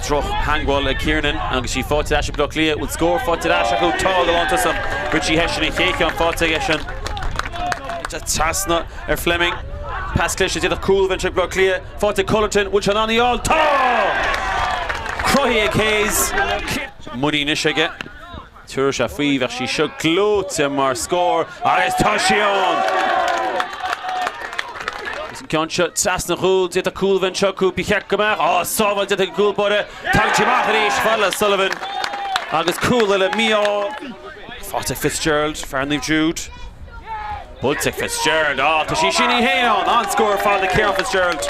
S1: Drochtheagmháil ag Kiernan agus í faighte ar ais ag Baile Átha Cliath. Bhfuil scór faighte ar ais acu? Tá go lántosach. Richie Hession an chéad cheann faighte aigesean. Trasna ar Fleming. Pas cliste d'fhéadfadh cúl a bheith anseo ag Baile Átha Cliath. Faighte ag Cullerton. Bhfuil sé in ann í a fháil? Tá! Cruthaithe ag Hayes. Muinín anois aige. Tabharfaidh sé faoi, bheadh sí seo gleoite mar scór agus tá sí ann! Agus an ceann seo trasna an chúil, d'fhéadfadh cúl a bheith anseo acu, ba cheart go mbeadh. Á, sábháil déanta ag an gcúl báire, tagann sí amach arís, fada le Sullivan agus cúl eile mí-ádh. Faighte ag Fitzgerald, fear Naomh Jude. Buailte ag Fitzgerald, á, tá sí sin í fhéin ann! An-scór ar fad ag Ciarán Fitzgerald.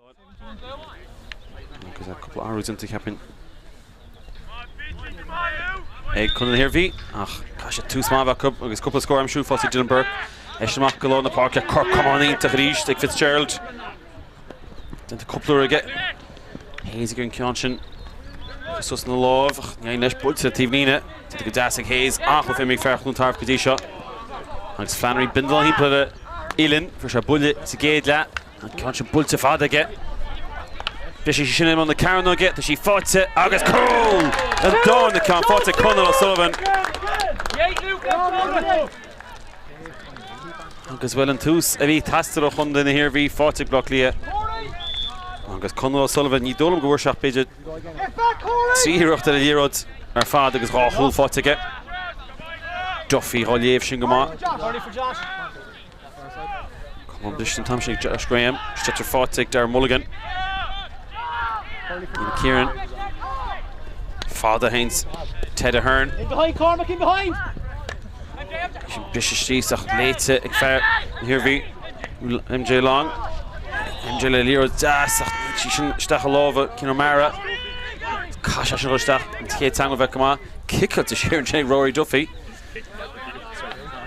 S1: Agus cúpla athrú déanta cheapfainn ag Contae na hIarmhí ach caithfidh sé tús maith a bheith acu agus cúpla scór a aimsiú faighte ag Dylan Burke. Eisean amach go lár na páirce, cor camán iontach arís ag Fitzgerald. Déanta cúpla uair aige. Hayes ag an ceann sin suas ina láimh ach ní leis buailte le taobh líne. Déanta go deas ag Hayes ach le féin ag fear Chluain Tarbh go dtí seo. Agus Flannery bindealán thimpeall ar a uillinn, fuair sé buille sa gcéad leath. An ceann sin buailte fada aige. Bhris sí sin i mbun na cearnóige, tá sí faighte agus cúl! An darna ceann faighte ag Conor O'Sullivan. Agus bhuel an tús a bhí ag teastáil ó chontae na hIarmhí faighte ag Baile Átha Cliath. Agus Conor O'Sullivan, ní dóigh liom go bhfuair sé ach b'fhéidir 3 iarracht ar an liathróid ar fad agus dhá chúl faighte aige. Duffy dhá léamh sin go maith. Camán briste an t-am sin ag Josh Graham. Sliotar faighte ag Darragh Mulligan. Kieran. Fada Haynes. Ted Ahern.
S2: In behind, Cormac, in behind!
S1: Sin briseadh síos ach léite ag fear na hIarmhí, MJ Long. MJ le liathróid deas ach níl sí sin isteach i lámha Cian O'Meara. Caith sé sin isteach an chéad teagmháil bheith go maith. Ciceáilte siar ansin ag Rory Duffy.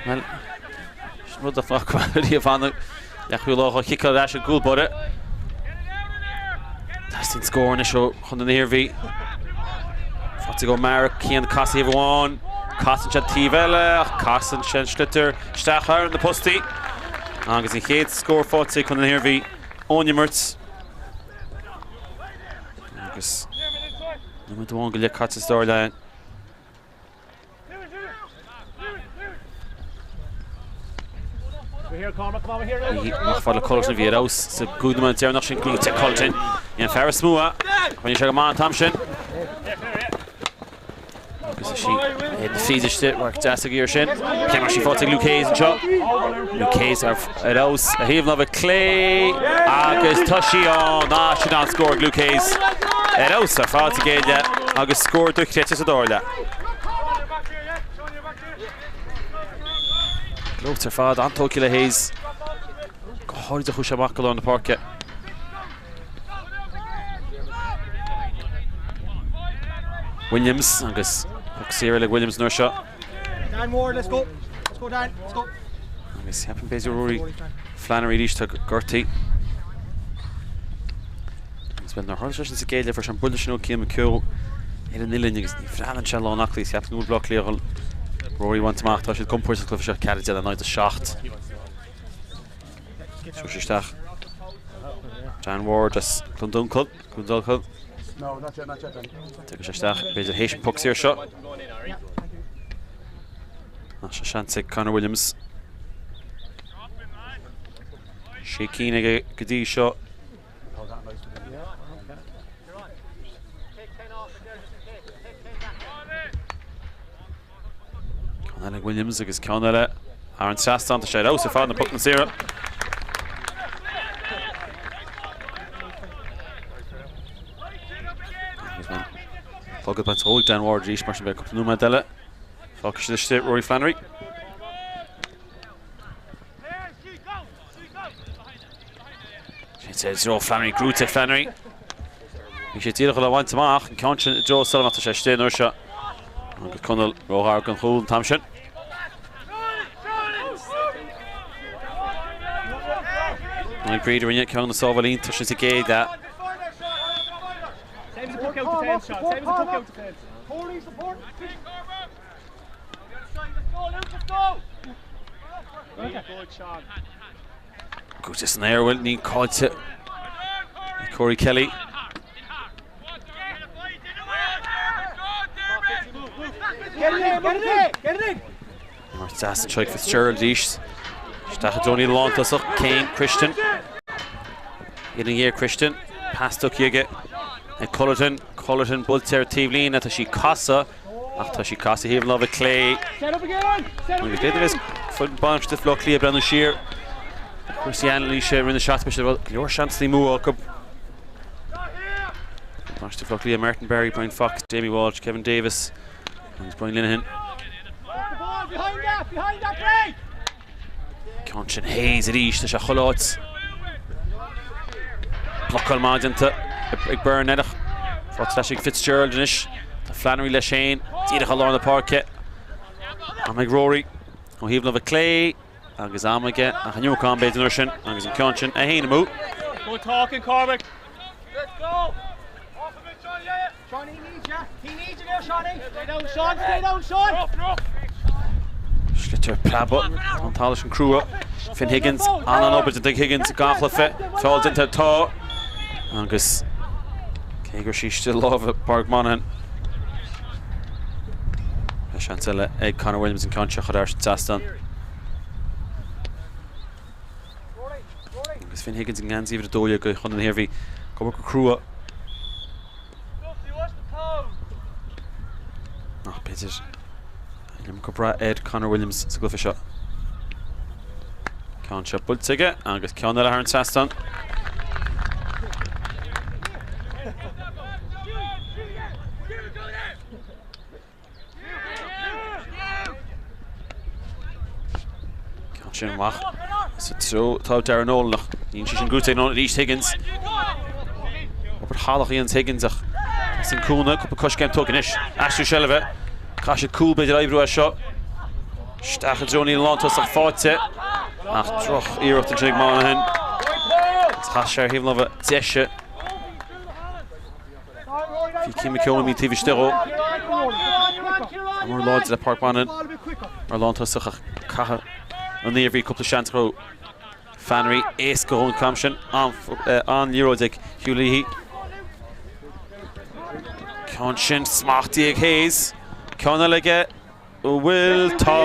S1: Well, Sin rud nach bhfaca mé riamh cheana. Leathchúl á chiceáil ar ais ag gcúl báire. Teastaíonn scór anois ó Chontae na hIarmhí. Faighte ag O'Meara, Cian casadh taobh amháin, casann sé taobh eile ach casann sé an sliotar isteach thar na postaí. Agus an chéad scór faighte ag Contae na hIarmhí ón imirt. Agus nóiméad amháin go leith caite sa dara leath. Nach fada le Culleton a bhí ar fheabhas sa gcúig nóiméad deireanach sin gnóite Culleton. An fear is mó a choinnigh sé go maith an t-am sin. Agus is í na fríd istigh, radharc deas ag iarraidh sin. Cé mar sí faighte ag Luke Hayes anseo. Luke Hayes ar fheabhas a thaobh láimhe clé agus tá sí ann. Ah, sin an-scór ag Luke Hayes. Ar fheabhas ar fad sa gcéad leath agus scór dochreidte sa dara leath. Gleoite ar fad, an-tógtha le Hayes. Go háirid a chuaigh sé amach go lár na páirce. Williams agus poc saor eile ag Williams an uair seo.
S2: Dan Ward, let's go. Let's go Dan, let's go.
S1: Agus ceapaim b'fhéidir Rory Flannery arís tá gortaithe. Agus bhuel, nuair a tharla sé sin sa gcéad leath, fuair sé an buille sin ó Cian McKeown ar an uillinn agus ní bhreathnaíonn sé lán aclaí. Ceapaim go bhfuil Baile Átha Cliath chun Rory a bhaint amach. Tá siad compordach sa gcluiche seo, 4 10 le 0 7. Seo isteach. Dan Ward as Clonduncal, Clondalkin. Tugann sé isteach, b'fhéidir théis an poc saor seo. Ach sé seans ag Conor Williams. Sé cinn aige go dtí seo. Ceann eile ag Williams agus ceann eile thar an trasnán. Tá sé ar fheabhas ar fad na pocanna saora. Fágfaidh baint óig Dan Ward arís mar sin beidh cúpla nóiméad eile. Fágfaidh siad istigh Rory Flannery. Sé i dtreo Flannery, gnóite ag Flannery. Bhí sé díreach le bhaint amach an ceann sin i dtreo Sullivan tá sé istigh an uair seo. Agus Conall róghar don chúl an t-am sin. Niall Breed a rinne ceann na sábháil iontach sin sa gcéad leath. Gnóite san aer bhfuil ní caillte Corey Kelly. Mar deas anseo ag Fitzgerald arís. Isteach i dtreo an lántosach Kane Christian. In an ghéar Christian. Pas tugtha aige ag Cullerton. Cullerton buailte ar taobh líne. Tá sí casadh ach tá sí casadh thaobh láimhe clé. Agus b'fhéidir is bainisteoir Bhaile Átha Cliath breathnú siar. Cúrsaí anailíse rinne seat go leor seans ní mó acu. Bainisteoir Bhaile Átha Cliath Martin Barry, Brian Fox, Jamie Walsh, Kevin Davis agus Brian Linehan. Ceann sin Hayes arís, tá sé chuile áit. Blocáil maith déanta ag Byrne ach faighte ar ais ag Fitzgerald anois. Tá Flannery leis féin, díreach i lár na páirce. Am ag Rory ó thaobh na láimhe clé agus am aige ach an iomarca am b'fhéidir an uair sin agus an ceann sin a théann amú.
S3: Good talking, Cormac. Let's go.
S1: Sliotar preabadh an talamh sin crua. Finn Higgins, an-obair déanta ag Higgins i ngach cluiche. Feall déanta tá agus cé go raibh sí istigh i lámha Pádraig Monaghan. Beidh seans eile ag Conor Williams an ceann seo a chur thar an trasnán. Agus Finn Higgins i ngeansaí uimhir 12 do Chontae na hIarmhí. Ag obair go crua. Ach b'fhéidir an iomarca brath ar Conor Williams sa gcluiche seo. Ceann seo buailte aige agus ceann eile thar an trasnán. Ceann sin amach sa treo atá Darren Nolan ach níl sé sin gnóite ag Nolan arís Higgins. Obair shalach a dhéanann Higgins ach as an cúnamh cúpla coiscéim tugtha anois. Aistriú seilbhe. Caithfidh siad cúl b'fhéidir a oibriú as seo. Isteach i dtreo an lántosach faighte ach droch iarracht ansin ag Monaghan. Chaith sé ar thaobh na láimhe deise. Bhí Cian McKeown imithe taobh istigh dhó. Mór láidir le Pádraig Monaghan mar lántosach ach caitheadh an Iarmhí cúpla seans a chruthú. Flannery éasca dhó an t-am sin. An-liathróid ag Hugh Leahy. Ceann sin smachtaithe ag Hayes. Ceann eile aige. Bhfuil tá.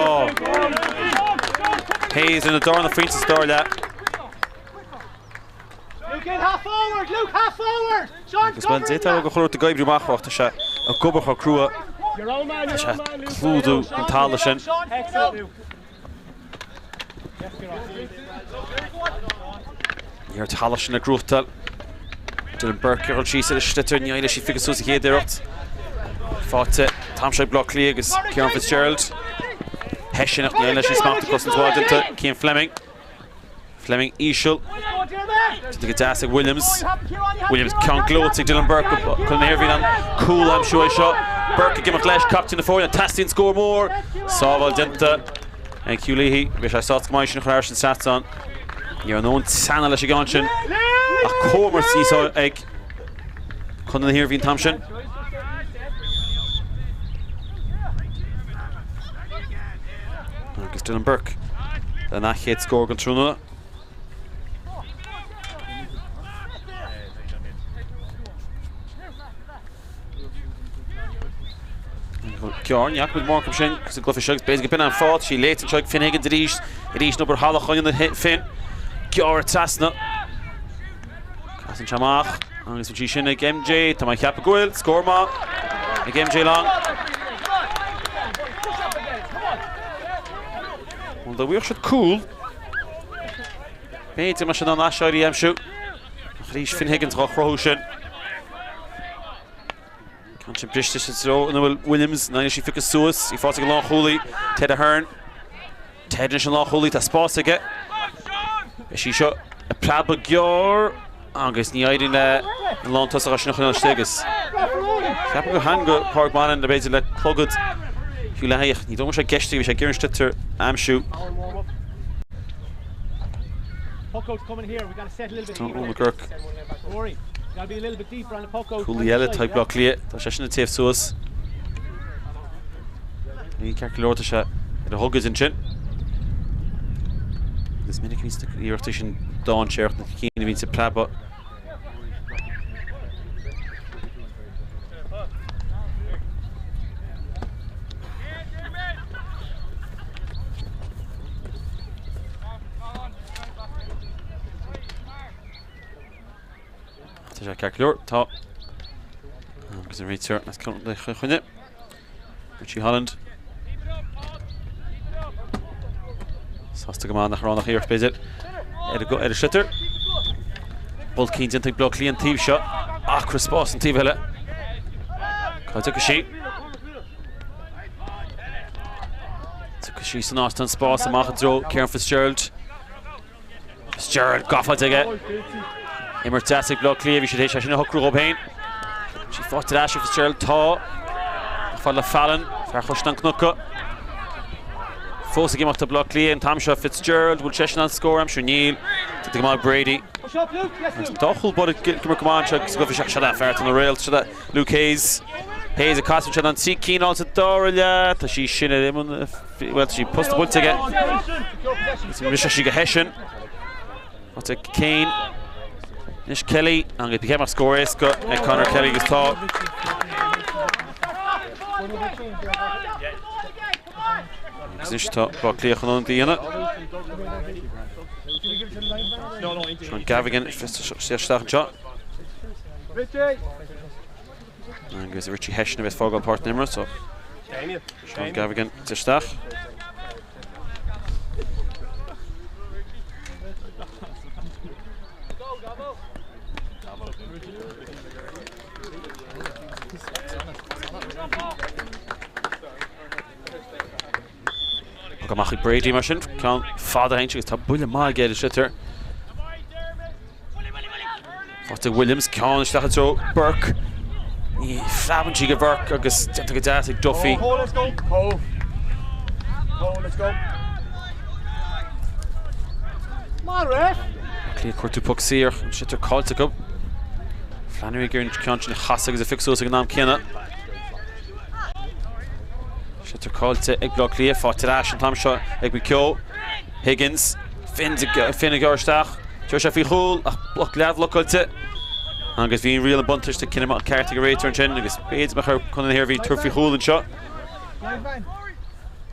S1: Hayes lena darna phointe sa dara leath. Agus bhuel, d'fhéadfá go chuirfeadh ag oibriú amach ach tá sé ag obair chomh crua. Tá sé ag clúdú an talamh sin. Ní raibh talamh sin ag gnóthachtáil. Dylan Burke ar dhul síos ar an sliotar, ní éireoidh sí phiocadh suas a chéad iarracht. Faighte an t-am seo ag Baile Átha Cliath agus Ciarán Fitzgerald. Theith sin ach ní éireoidh leis an smacht cosaint mhaith déanta Cian Fleming. Fleming íseal. Déanta go deas ag Williams. Williams ceann gleoite ag Dylan Burke chun na hIarmhí an cúl a aimsiú é seo. Burke ag imeacht leis, captaen na foirne, teastaíonn scór mór. Sábháil déanta ag Hugh Leahy. Bhí sé sásta go maith sin a chur thar an trasnán. Ní raibh aon teannadh leis an gceann sin ach comhimirt níos ag Contae na hIarmhí an t-am sin. Agus Dylan Burke lena chéad scór den tráthnóna. Cearn, ní fhaca muid mórán acu sin sa gcluiche seo agus b'fhéidir go b'in an fáth. Sí léite anseo ag Finn Higgins arís, arís an obair shalach á dhéanamh ag Finn. Gearr trasna. Casann sé amach agus bhí sí sin ag MJ. Tá mé ag ceapadh go bhfuil. Scór maith ag MJ Long. Bhuel, dá bhfaigheadh siad cúl, b'fhéidir mar sin an aiséirí a aimsiú. Ach arís Finn Higgins dhá chruthú sin. Ceann sin briste sa treo ina bhfuil Williams, ná sí phiocadh suas, í faighte ag an lánchúlaí, Ted Ahern. Ted anois an lánchúlaí, tá spás aige. Beidh sí seo ag preabadh gearr agus ní éiríonn le an lántosach as sin a choinneáil istigh agus ceapaim gur theann go Pádraig Monaghan b'fhéidir le clogad Hugh Leahy ach ní dóigh sé gceist bhí sé ag iarraidh an sliotar a aimsiú. Tá McGurk. Cúlaí eile atá ag Baile Átha Cliath, tá seisean ag téamh suas. Ní ceart go leor tá sé ar a thugad ansin. Is minic a bhíonn na iarrachtaí sin dainséarach na cinn a bhíonn ag preabadh. Tá sé ceart go leor, tá. Agus an réiteoir as Contae Chill Chainnigh, Richie Holland. Sásta go maith nach raibh ach iarracht b'fhéidir ar an sliotar. Bulcín déanta ag Bleá Cliath an taobh seo. Acra spás an taobh eile. Cá dtiocfaidh sí? Tiocfaidh sí san áit an spás amach i dtreo Ciarán Fitzgerald. Fitzgerald gafa aige. Imirt deas ag Bleá Cliath, bhí siad théis é sin a shocrú dhóibh féin. Sí faighte ar ais ag Fitzgerald, tá. Ach fad le Fallon, fear Chaisleán Cnuca. Fós ag imeacht do Bleá Cliath an t-am seo Fitzgerald, bhfuil seisean in ann scór a aimsiú? Níl. Déanta go maith ag Brady. Agus an dá chúl báire ag imirt go maith anseo agus go bhfios seo fear atá ina réalt, seo Luke Hayes. Hayes ag casadh anseo an trí cinn sa dara leath. Tá sí sin ar imeall, bhuel tá sí posta buailte aige. Bhris sí go Hession. Faighte ag Kane. Anois Kelly agus bhí ceap scór éasca ag Conor Kelly agus tá. Agus anois tá Baile Átha Cliath chun ionad a dhéanamh. Sean Gavigan isteach anseo. Agus Richie Hession a bheas ag fágáil páirc na himeartha so Sean Gavigan isteach. Go amach ag Brady mar sin, ceann fada féin agus tá buille maith aige ar an sliotar. Faighte ag Williams, ceann isteach i dtreo Burke. Ní phreabann sí go Burke agus déanta go deas ag Duffy.
S4: Cole, let's go. Cole. Cole, let's go.
S2: Come on, ref.
S1: Cliath cuartú poc saor, an sliotar caillte acu. Flannery ag iarraidh an ceann sin a chasadh agus a phiocadh suas ag an am céanna. Sliotar caillte ag Bleá Cliath, faighte ar ais an t-am seo ag McKeown. Higgins, Finn ag gearradh isteach. Tabharfaidh sé faoi chúl ach bloc leathbhlocáilte. Agus bhí an riail an buntáiste cinneadh maith ceart ag an réiteoir ansin agus b'fhéidir mbeadh ar Chontae na hIarmhí tabhairt faoi chúl anseo.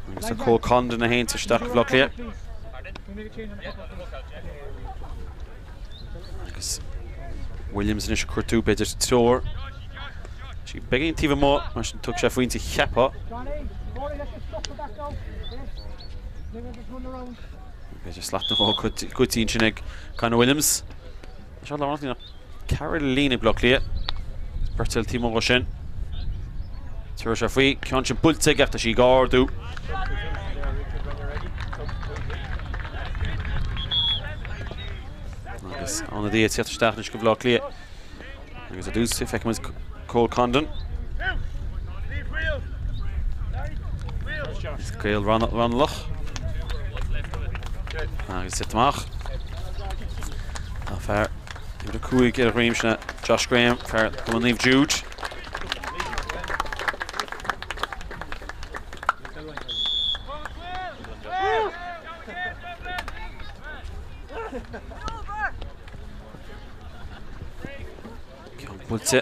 S1: Agus tá Cole Condon a théann isteach do Bhaile Átha Cliath. Agus Williams anois ag cuartú b'fhéidir treoir. Sí beagán taobh amuigh mar sin thug sé pointe cheapfá. B'fhéidir slat nó dhó goidte ansin ag Conor Williams. Seo lárnach ceathrar ar líne ag Bleá Cliath. Beirt eile taobh amuigh dhó sin. Tabharfaidh sé faoi ceann sin buailte aige ach tá sí ag ardú. Agus ionadaí ag teacht isteach anois go Bhleá Cliath. Agus ar dtús feicimid Cole Condon. Gael Raghnallach. Agus sit amach. Tá fear uimhir 5 ar a dhroim sin Josh Graham, fear Cumann Naomh Jude. Ceann buailte.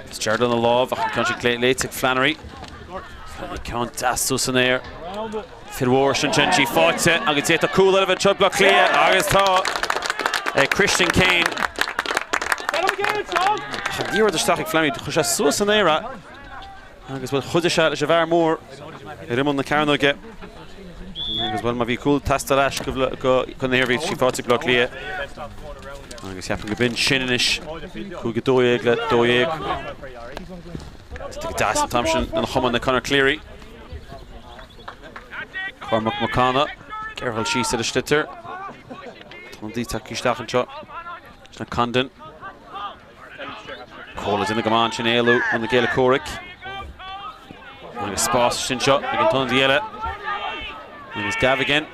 S1: Fitzgerald lena lámh ach an ceann sin léite ag Flannery. Flannery ceann deas suas san aer. Fir mhór sin sin sí faighte agus d'fhéadfadh cúl eile a bheith anseo ag Bleá Cliath agus tá ag Christian Kane. Ach an liathróid isteach ag Flannery, chuir sé suas san aer é agus bhuel chuidigh sé leis an bhfear mór ar imeall na cearnóige. Agus bhuel má bhí cúl ag teastáil ar ais go Contae na hIarmhí sí faighte ag Bleá Cliath. Agus cheapfainn go b'in sin anois 5-12 le 12. Go deas an t-am sin lena chamán Conor Cleary. Cormac Mac Cana, gearrtha síos ar an sliotar. Tá an tagtha isteach anseo. Sin Condon. Cole ag déanamh go maith ansin éalú óna chéile comhraic. Agus spás sin seo ag an t-ionadaí eile. Agus Gavigan.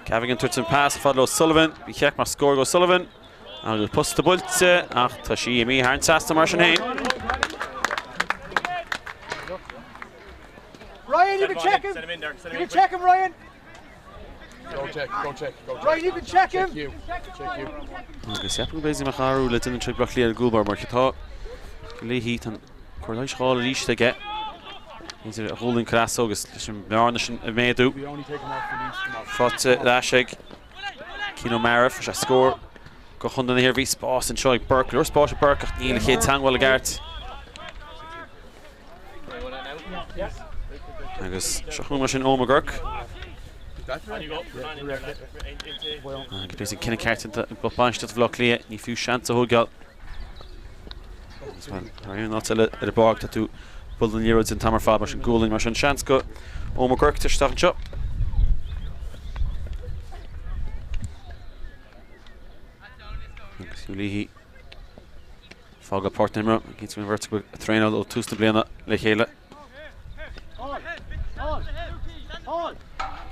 S1: Gavigan tabhairt an pas fad le O'Sullivan. Bhí check mar scór go O'Sullivan. Agus posta buailte ach tá sí imithe thar an trasnán mar sin féin.
S2: Ryan, you can check him. You can check him, Ryan.
S4: Go check, go check, go check.
S2: Ryan, you can check him.
S4: Check you, check you.
S1: Agus ceapaim go b'fhéidir mbeadh athrú le déanamh anseo ag Bleá Cliath ar an gcúlbáire mar tá léi an cóir leighis a fháil arís aige. B'fhéidir a ghualainn creasa agus leis an mbearna sin a mhéadú.
S4: We only take him off when he's come off.
S1: Faighte ar ais ag Cian O'Meara, fuair sé scór go Chontae na hIarmhí. Spás anseo ag Burke, leor spáis ag Burke ach níl a chéad teagmháil i gceart. Agus seo chugainn mar sin Eoin McGurk. Agus b'fhéidir cinneadh ceart ag lucht bainistíochta Bhaile Átha Cliath, ní fiú seans a thógáil. Thar aon áit eile ar an bpáirc tá tú ag bualadh na liathróide an t-am ar fad mar sin gualainn mar sin seans go Eoin McGurk isteach anseo. Agus Hugh Leahy. Fágáil páirc na himeartha, cinnte go bhfuil an bheirt acu ag traenáil ó tús na bliana le chéile.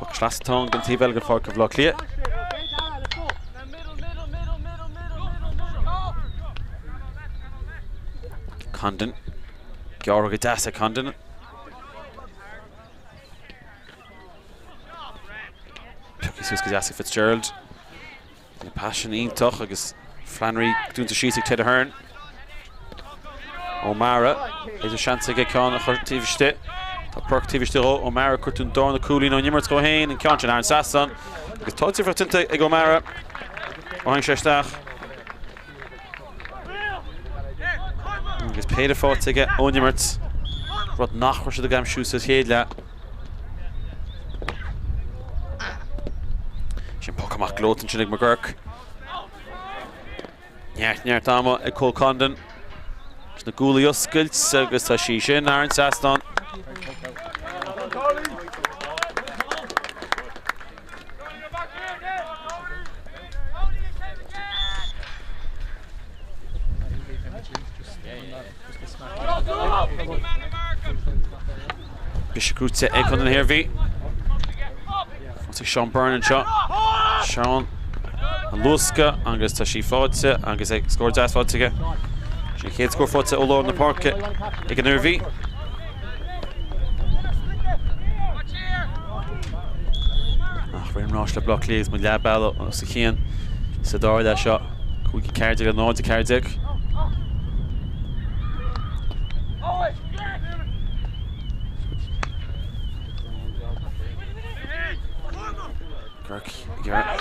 S1: Poc sleasa atá ann don taobh eile den pháirc do Bhaile Átha Cliath. Condon. Gearrtha go deas ag Condon. Pioctha suas go deas ag Fitzgerald. An pas sin iontach agus Flannery dúnta síos ag Ted Ahern. O'Mara, b'fhéidir seans aige ceann a chur taobh istigh. Tá Burke taobh istigh dhó. O'Mara cuirtear an darna cúilín ón imirt dhó féin, an ceann sin thar an trasnán. Agus tá difríocht déanta ag O'Mara. Ó tháinig sé isteach. Agus péire faighte aige ón imirt. Rud nach raibh siad ag aimsiú sa chéad leath. Sin poc amach gleoite ansin ag McGurk. Neart neart ama ag Cole Condon. Leis na guaillí a oscailt agus tá sí sin thar an trasnán. Briseadh crúite ag Contae na hIarmhí. Fós ag Seán Byrne anseo. Seán á luascadh agus tá sí faighte agus ag scór deas faighte aige. Sin an chéad scór faighte ó lár na páirce ag an Iarmhí. Ach rith an ráis le Baile Átha Cliath agus muid leath bealaigh os a chionn sa dara leath seo. 5 14 le 0 14.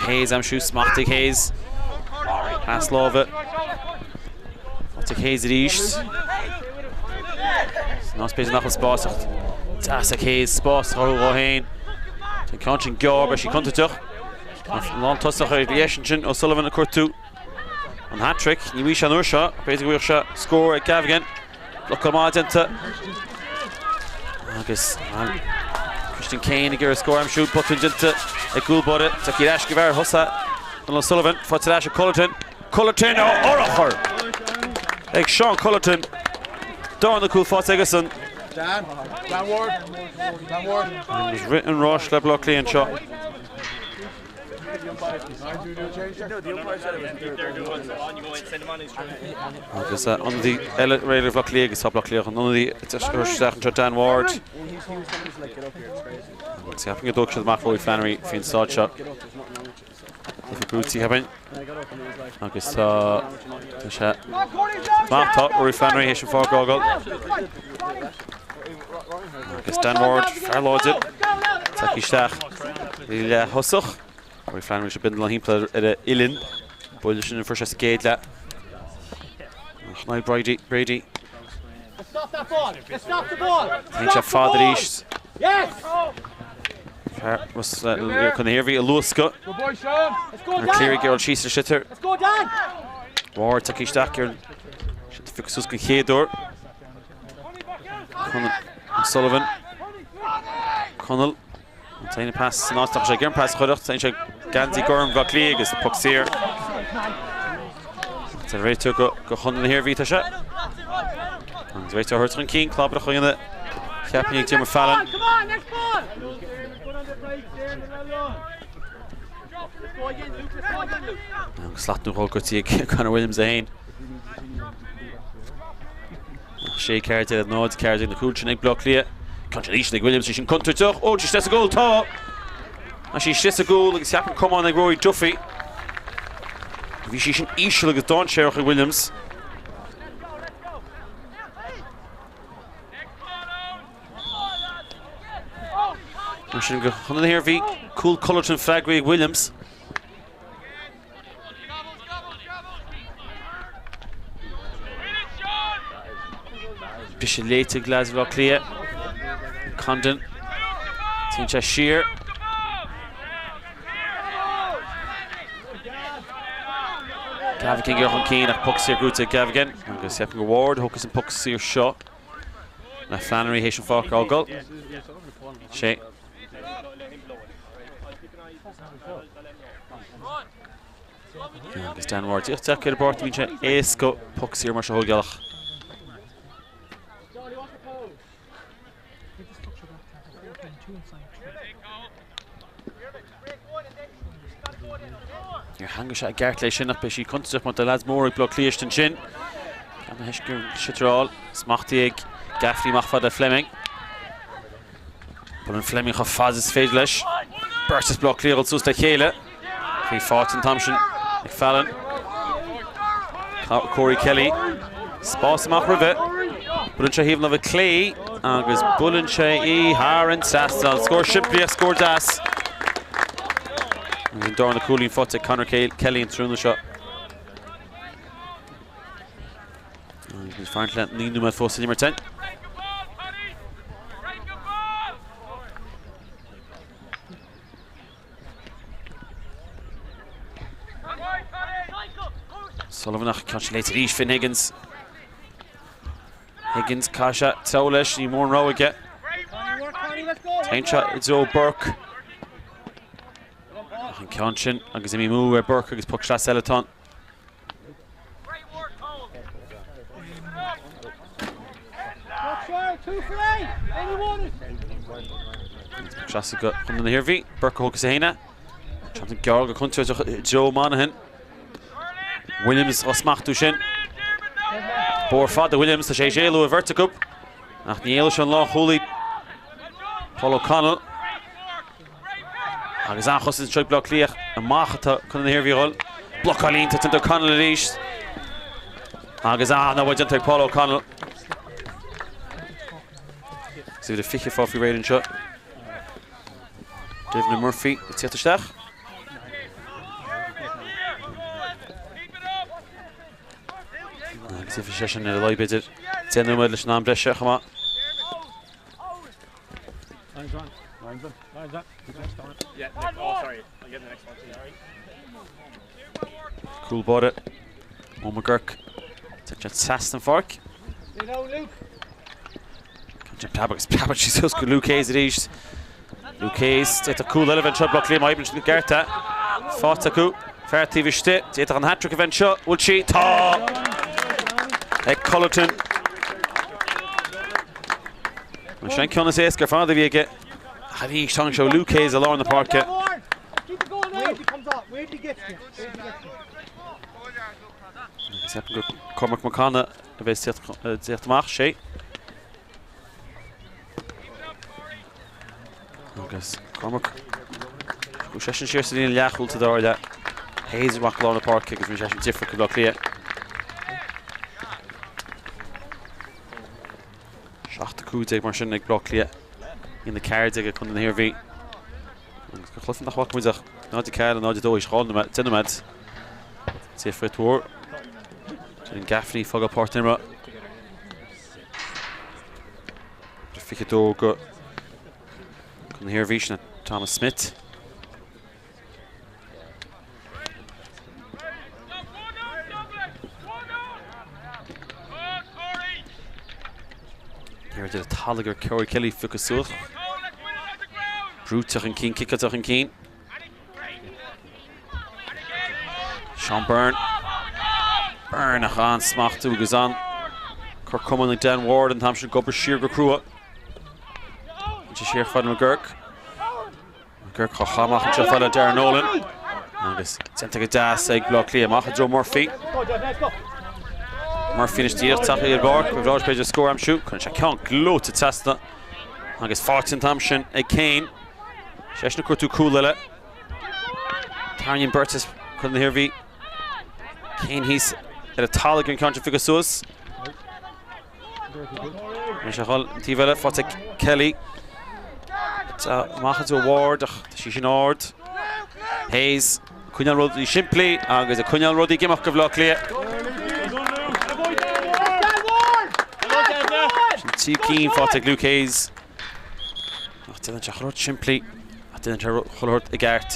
S1: Hayes aimsiú smachtaigh Hayes. Pas láimhe. Faighte ag Hayes arís. Ná b'fhéidir nach bhfuil spás ach deas ag Hayes spás a chruthú dhó féin. Tá an ceann sin gearr, beidh sí contúirteach. Lán tosach ar dheis ansin O'Sullivan ag cuartú an hat-trick. Ní bhfaighidh sé an uair seo. B'fhéidir go bhfuil sé scór ag Gavigan. Blocáil maith déanta. Agus Christian Kane ag iarraidh scór a aimsiú. Botún déanta ag cúl báire. Tagtha ar ais go bhfear thosaigh Donal O'Sullivan. Faighte ar ais ag Cullerton. Cullerton á urchar ag Seán Cullerton. Darna cúl faighte aigesan.
S4: Dan, Dan Ward, Dan Ward.
S1: Agus rith an ráis le Baile Átha Cliath anseo. Agus ionadaí eile réidh le Baile Átha Cliath agus tá Baile Átha Cliath an ionadaí isteach anseo Dan Ward. Agus ceapaim go dtógfaidh siad amach Rory Flannery faoin staid seo. Tá brúite cheapfainn. Agus tá sé amach tá Rory Flannery théis an pháirc a fhágáil. Agus Dan Ward, fear láidir, tagtha isteach i leath thosach. Rory Flannery sé bindle thimpeall ar a uillinn. Buille sin an fuair sé sa gcéad leath. Ach Niall Brady, Brady. Téann sé fada arís. Fear chun na hIarmhí a luascadh. Cleary ag dul síos ar sliotar. Ward tagtha isteach ar an suas den chéad uair. Conall O'Sullivan. Conall. An t-aon pas san áit sé ag pas chuireacht sé sé geansaí gorm Bhaile Átha Cliath agus poc saor. Tá réiteoir go go Chontae na hIarmhí tá sé. Agus réiteoir thabhairt chun cinn clabaireacht a dhéanamh cheapfainn ag Diarmuid Fallon. Agus slat nó dhó goidte ag Conor Williams é féin. 6 14 0 14 na cúil sin ag Baile Átha Cliath. Ceann sin íseal ag Williams sin contúirteach. Ó sí sa gcúl tá. Tá sí sa gcúl agus cheapfainn camán ag Rory Duffy. Bhí sí sin íseal agus dainséarach ag Williams. Mar sin go chun an hIarmhí cúl Cullerton freagraí ag Williams. Briseadh léite ag leaids Bhaile Átha Cliath. Condon. Téann sé siar. Gavigan ag chun cinn ach poc saor gnóthaithe ag Gavigan agus ceapaim gur Ward a thógfas an poc saor seo le Flannery théis an pháirc a fhágáil. Sé. Agus Dan Ward díreach deacair ar an bpáirc, bíonn sé éasca poc saor mar seo a thógáil ach. Níor theangaigh sé i gceart léi sin ach beidh sí contúirteach má tá leaids móra ag Baile Átha Cliath ansin. Ceann a theisceann Sitreál, smachtaithe ag Gaffney amach fad le Fleming. Buaileann Fleming chomh fada is féidir leis. Beirt as Baile Átha Cliath ag dul suas le chéile. Bhí faighte an t-am sin ag Fallon. Corey Kelly. Spás amach roimhe. Buaileann sé thaobh na láimhe clé agus buaileann sé í thar an trasnán. Scór simplí ach scór deas. Agus an darna cúilín faighte ag Conor Kelly an tráthnóna seo. Agus fanacht le 9 nóiméad fós san imirt. Sullivan ach ceann sin léite arís Finn Higgins. Higgins caithfidh sé treabhadh leis, níl mórán rogha aige. Téann sé i dtreo Burke. Ach an ceann sin agus imithe amú ar Burke agus poc sleasa eile atá ann. Trasna go Contae na hIarmhí, Burke a thógfas é féin. Seans gearr go contúirteach Joe Monaghan. Williams á smachtú sin. Bóthar fada Williams, tá sé ag éalú ó bheirt acu. Ach ní éalóidh sé ón lánchúlaí Paul O'Connell. Agus an-chosaint anseo ag Baile Átha Cliath amach atá Contae na hIarmhí a dhul. Blocáil iontach déanta O'Connell arís. Agus an-obair déanta ag Paul O'Connell. Is iad 20 fágtha faoi réir anseo. Devin Murphy ag tíocht isteach. Agus bhí sé sin ar a laghad b'fhéidir 10 nóiméad leis an am breise chomh maith. Cúl báire Ó McGurk. Tá sé trasna an pháirc. Tá preab agus preabann sí suas go Luke Hayes arís. Luke Hayes, d'fhéadfadh cúl eile a bheith anseo, Baile Átha Cliath má oibríonn siad go ceart é. Faighte acu, fear taobh istigh, d'fhéadfadh an hat-trick a bheith anseo, bhfuil sí? Tá! Ag Cullerton. Mar sin ceann is éasca ar fad a bhí aige. Ach arís tháinig sé ó Luke Hayes i lár na páirce. Agus ceapaim gur Cormac Mac Cana a bheas ag tíocht amach, sé. Agus Cormac Chuaigh seisean siar sa líne leathchúil sa dara leath. Hayes amach i lár na páirce agus rinne seisean difríocht do Bhaile Átha Cliath. 7-15 mar sin ag Baile Átha Cliath. 1-14 ag Contae na hIarmhí. Agus go chluiche nach bhfaca muid ach 0-4, 0-2 théis 2 deich nóiméad. Difríocht mhór. Sin Gaffney fágáil páirc na himeartha. 22 go Contae na hIarmhí sin Thomas Smith. Ar de talagar Corey Kelly phiocadh suas. Brúite chun cinn, ciceáilte chun cinn. Sean Byrne. Byrne ach an-smachtú agus an cur cumann ag Dan Ward an t-am sin ag obair siar go crua. Sé siar fad McGurk. McGurk chomh chaith amach anseo fad le Darren Nolan. Agus déanta go deas ag Baile Átha Cliath amach i dtreo Murphy. Murphy anois díreach tagtha ar an bpáirc, ba bhreá b'fhéidir scór a aimsiú. Cuireann sé ceann gleoite trasna agus faighte an t-am sin ag Kane. Seisean ag cuartú cúl eile. Tarraingíonn beirt as Contae na hIarmhí. Kane thíos ar an talamh ag an ceann sin phiocadh suas. Anois a dhul an taobh eile, faighte ag Kelly. Amach i dtreo Ward ach tá sí sin ard. Hayes, coinneáil rudaí simplí agus ag coinneáil rudaí ag imeacht go Bhaile Átha Cliath. Sin trí cinn faighte ag Luke Hayes. Ach déanann sé chuile shórt simplí ach déanann sé chuile shórt i gceart.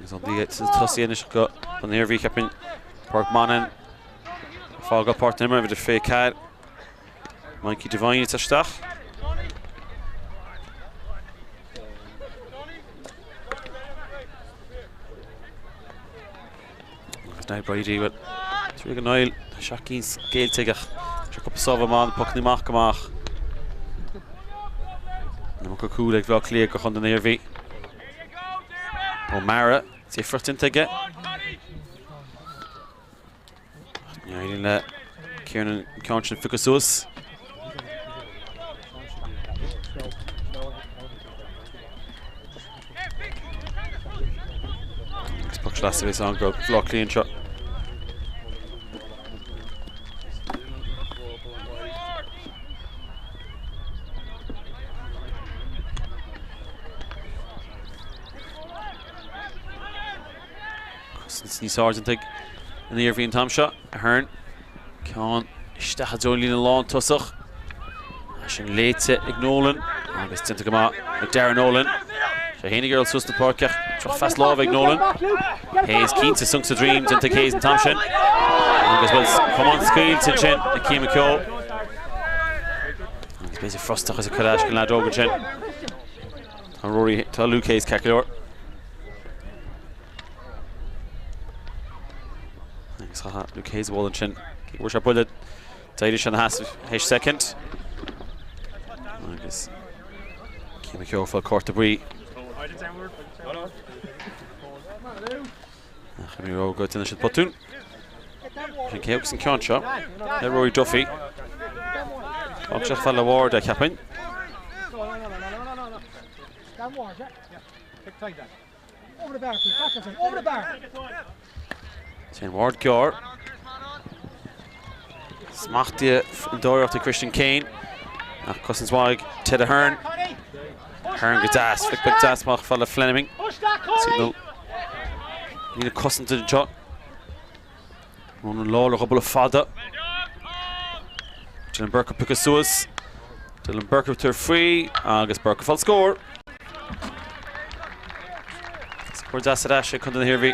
S1: Agus an tosaí anois go an Iarmhí cheapfainn Pádraig Monaghan ag fágáil páirc na himeartha uimhir 24. Mikey Devine ag isteach. Agus Niall Brady, bhuel, tar ag Niall, tá 7 gcinn géillte aige ach tá sé cúpla sábh amach, na pocanna amach go amach. An iomarca cúl ag Bhaile Átha Cliath do Chontae na hIarmhí. O'Meara, difríocht déanta aige. Ní éiríonn le Kiernan an ceann sin a phiocadh suas. Agus poc sleasa a bheas ann do Bhaile Átha Cliath anseo. Cosaint níos airde ag an Iarmhí an t-am seo. Ahern. Ceann isteach i dtreo an líne lántosach. Sin léite ag Nolan agus déanta go maith ag Darren Nolan. Sé féin ag iarraidh suas na páirce ach drochphas láimhe ag Nolan. Hayes cinnte sonc sa droim déanta ag Hayes an t-am sin. Agus bhuel camán scaoilte ansin ag Cian McKeough. Agus b'fhéidir frustrachas ag cur leis an leaid óg ansin. Tá Rory, tá Luke Hayes ceart go leor. Agus chaith Luke Hayes a bhualadh ansin. Cé go bhfuair sé buille d'éirigh sé ina sheasamh théis soicind. Agus Cian McKeough ag fáil cárta buí. Ach ní raibh go déanann siad botún. Sin cé agus an ceann seo le Rory Duffy. Fág sé fad le Ward é cheapfainn. Téann Ward gearr. Smachtaithe an dóireacht ag Christian Kane. Ach cosaint mhaith ag Ted Ahern. Ahern go deas, flic beag deas amach fad le Fleming. Signal. Líne cosanta anseo. Ronan Lawlor dhá buille fada. Dylan Burke ag piocadh suas. Dylan Burke ag tabhairt faoi agus Burke ag fáil scór. Scór deas ar ais ag Contae na hIarmhí.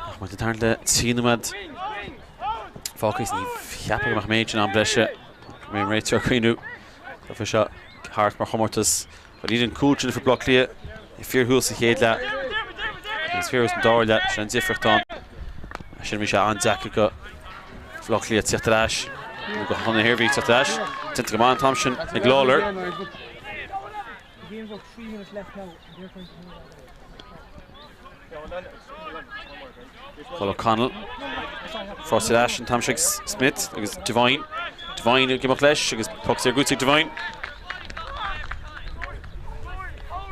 S1: Ach muid ag tarraingt le 3 nóiméad fágtha ní cheapaim go mbeadh méid sin am breise. Go mbeidh an réiteoir ag cuimhniú. Tá seo thart mar chomórtas. Ba iad an cúl sin a fuair Baile Átha Cliath ag fíorthús sa chéad leath agus fíorthús an dara leath, sin an difríocht ann. Mar sin bhí sé an-deacair do Bhaile Átha Cliath teacht ar ais, nó do Chontae na hIarmhí teacht ar ais. Déanta go maith an t-am sin ag Lawlor. Paul O'Connell. Fós ar ais an t-am seo ag Smith agus Devine. Devine ag imeacht leis agus puc saor gnóthaithe ag Devine.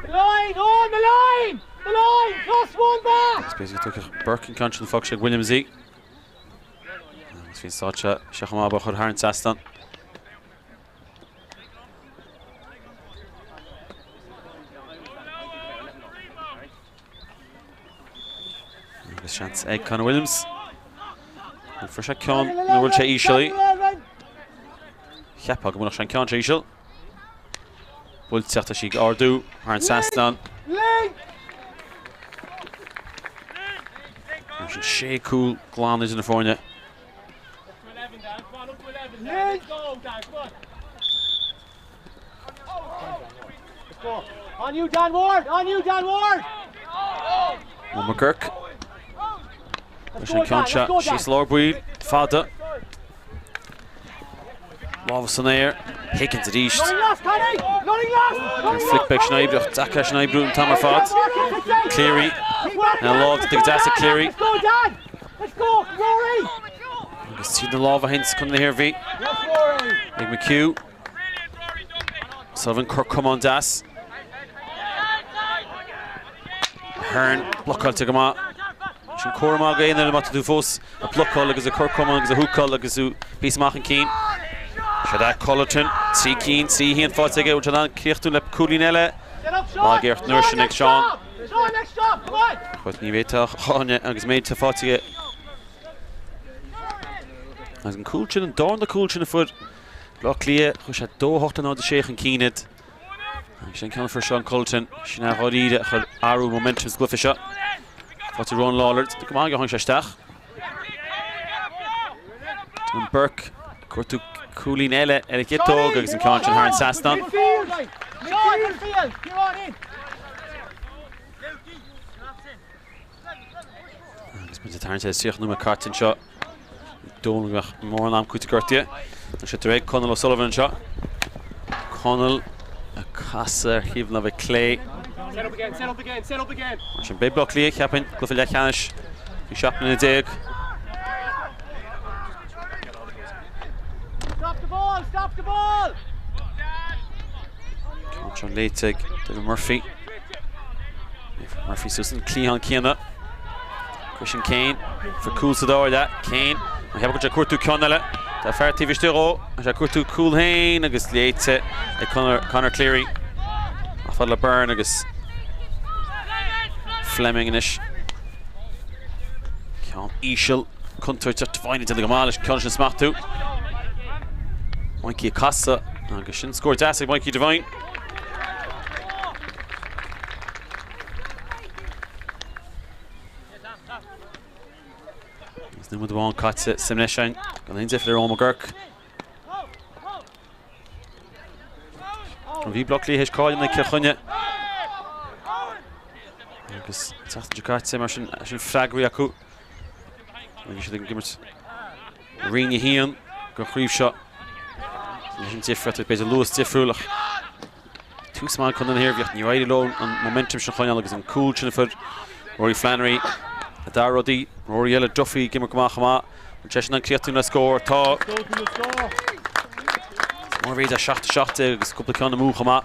S2: The line, on the line! The line! Plus one back!
S1: Agus b'fhéidir go dtógfadh Burke an ceann sin a fág sé ag Williams í. Agus bhí an stát seo seo chomh maith a chur thar an trasnán. Agus seans ag Conor Williams. An fuair sé ceann nó bhfuil sé íseal? Cheapfá go mbeadh sé an ceann seo íseal. Buailteach tá sí ag ardú thar an trasnán. Sin sé cúl glan idir na foirne.
S2: On you, Dan Ward! On you, Dan Ward!
S1: Ó McGurk. Leis an ceann seo síos lár baill fada. Lámha san aer. Higgins arís. An flic beag sin oibreach, deacair sin oibriú an t-am ar fad. Cleary. Na lámh go deas ag Cleary. Agus tríd na lámha féin chun na hIarmhí. Ag McHugh. Sullivan cur camán deas. Ahern blocáilte go maith. Sin cúram maith go aon má tá tú fós ag blocáil agus ag cur camán agus ag húcáil agus tú píosa amach chun cinn. Seo é Cullerton, 3 cinn, 3 haon faighte aige, bhfuil sé in ann críochnú le cúilín eile? Lag-iarracht an uair sin ag Seán. Chuid ní bhféadfadh Áine agus méid atá faighte aige. Agus an cúl sin, an darna cúl sin a fuair Baile Átha Cliath, chuir sé 2-8 0-6 chun cinn iad. Agus sin ceann a fuair Seán Cullerton, sin é dháiríre a chuir athrú momentum sa gcluiche seo. Faighte Ronan Lawlor, go maith go tháinig sé isteach. Dylan Burke ag cuartú cúilín eile ar a chiotóg agus an ceann sin thar an trasnán.
S2: Seán, midfield, Ciarán in.
S1: Pointe tarraingthe is 30 nóiméad caite anseo. Dóigh liom go mbeadh mórán am cúiteamh gortaithe. Tá sé tar éis Conall O'Sullivan anseo. Conall ag casadh ar thaobh na láimhe clé.
S2: Set up again, set up again, set up again.
S1: Mar sin beidh Baile Átha Cliath, cheapfainn, cluiche leathcheannais faoi 17 mbliana.
S2: Stop the ball, stop the ball!
S1: Ceann seo léite ag David Murphy. Murphy suas an cliathán céanna. Christian Kane fuair cúl sa dara leath. Kane an cheapfadh sé cuartú ceann eile. Tá fear taobh istigh dhó. Tá sé cuartú cúl féin agus léite ag Conor, Conor Cleary. Ach fad le Byrne agus Fleming anois. Ceann íseal contúirteach Devine ag déanamh go maith leis an ceann sin a smachtú. Mikey ag casadh agus sin scór deas ag Mikey Devine. Agus nóiméad amháin caite sa mbreis gan aon difear ar Eoin McGurk. Bhí Baile Átha Cliath théis cailliúint Cill Chainnigh. Agus seachtain seo caite mar sin sin freagraí acu. Bhí siad ag imirt Roinn 1 den chraobh seo. Leis an difríocht b'fhéidir luas difriúil ach tús maith Contae na hIarmhí ach níor éirigh leo an momentum sin a choinneáil agus an cúl sin a fuair Rory Flannery. A dara rudaí, Rory eile Duffy ag imirt go maith chomh maith. An sé sin an críochnú le scór? Tá. Mar bhí 7-17 agus cúpla ceann amú chomh maith.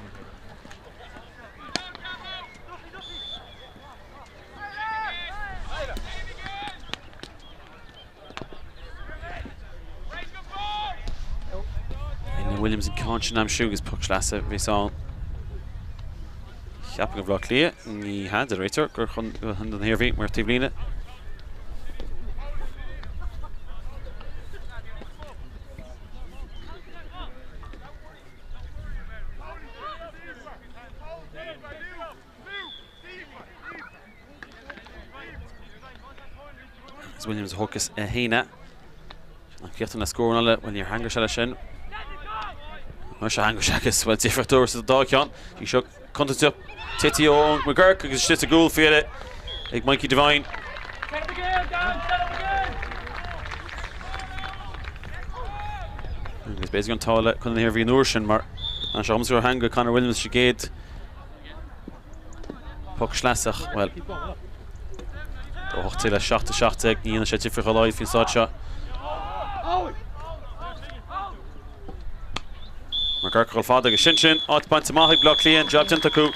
S1: Aidan Williams an ceann sin aimsiú agus poc sleasa a bhí ann. Cheapfainn do Bhaile Átha Cliath, ní hea, deir an réiteoir gur chun don hIarmhí mar taobh líne. Agus Williams a thógfas é féin é. An críochnú le scór eile, bhuel níor theangaigh sé leis sin. Mar seo theangaigh sé agus bhuel difríocht úr sa dá cheann. Bhí seo contúirteach tite ó McGurk agus istigh sa gcúl faoi dheireadh ag Mikey Devine. Agus b'fhéidir an t-ádh le Contae na hIarmhí an uair sin mar an seo gur theangaigh Conor Williams sa gcéad Poc sleasach, bhuel, 2-18 le 7-17, ní dhéanann sé difríocht dá laghad faoin staid seo. McGurk ag dul fada agus sin sin, áit bainte amach ag Baile Átha Cliath, an jab déanta acu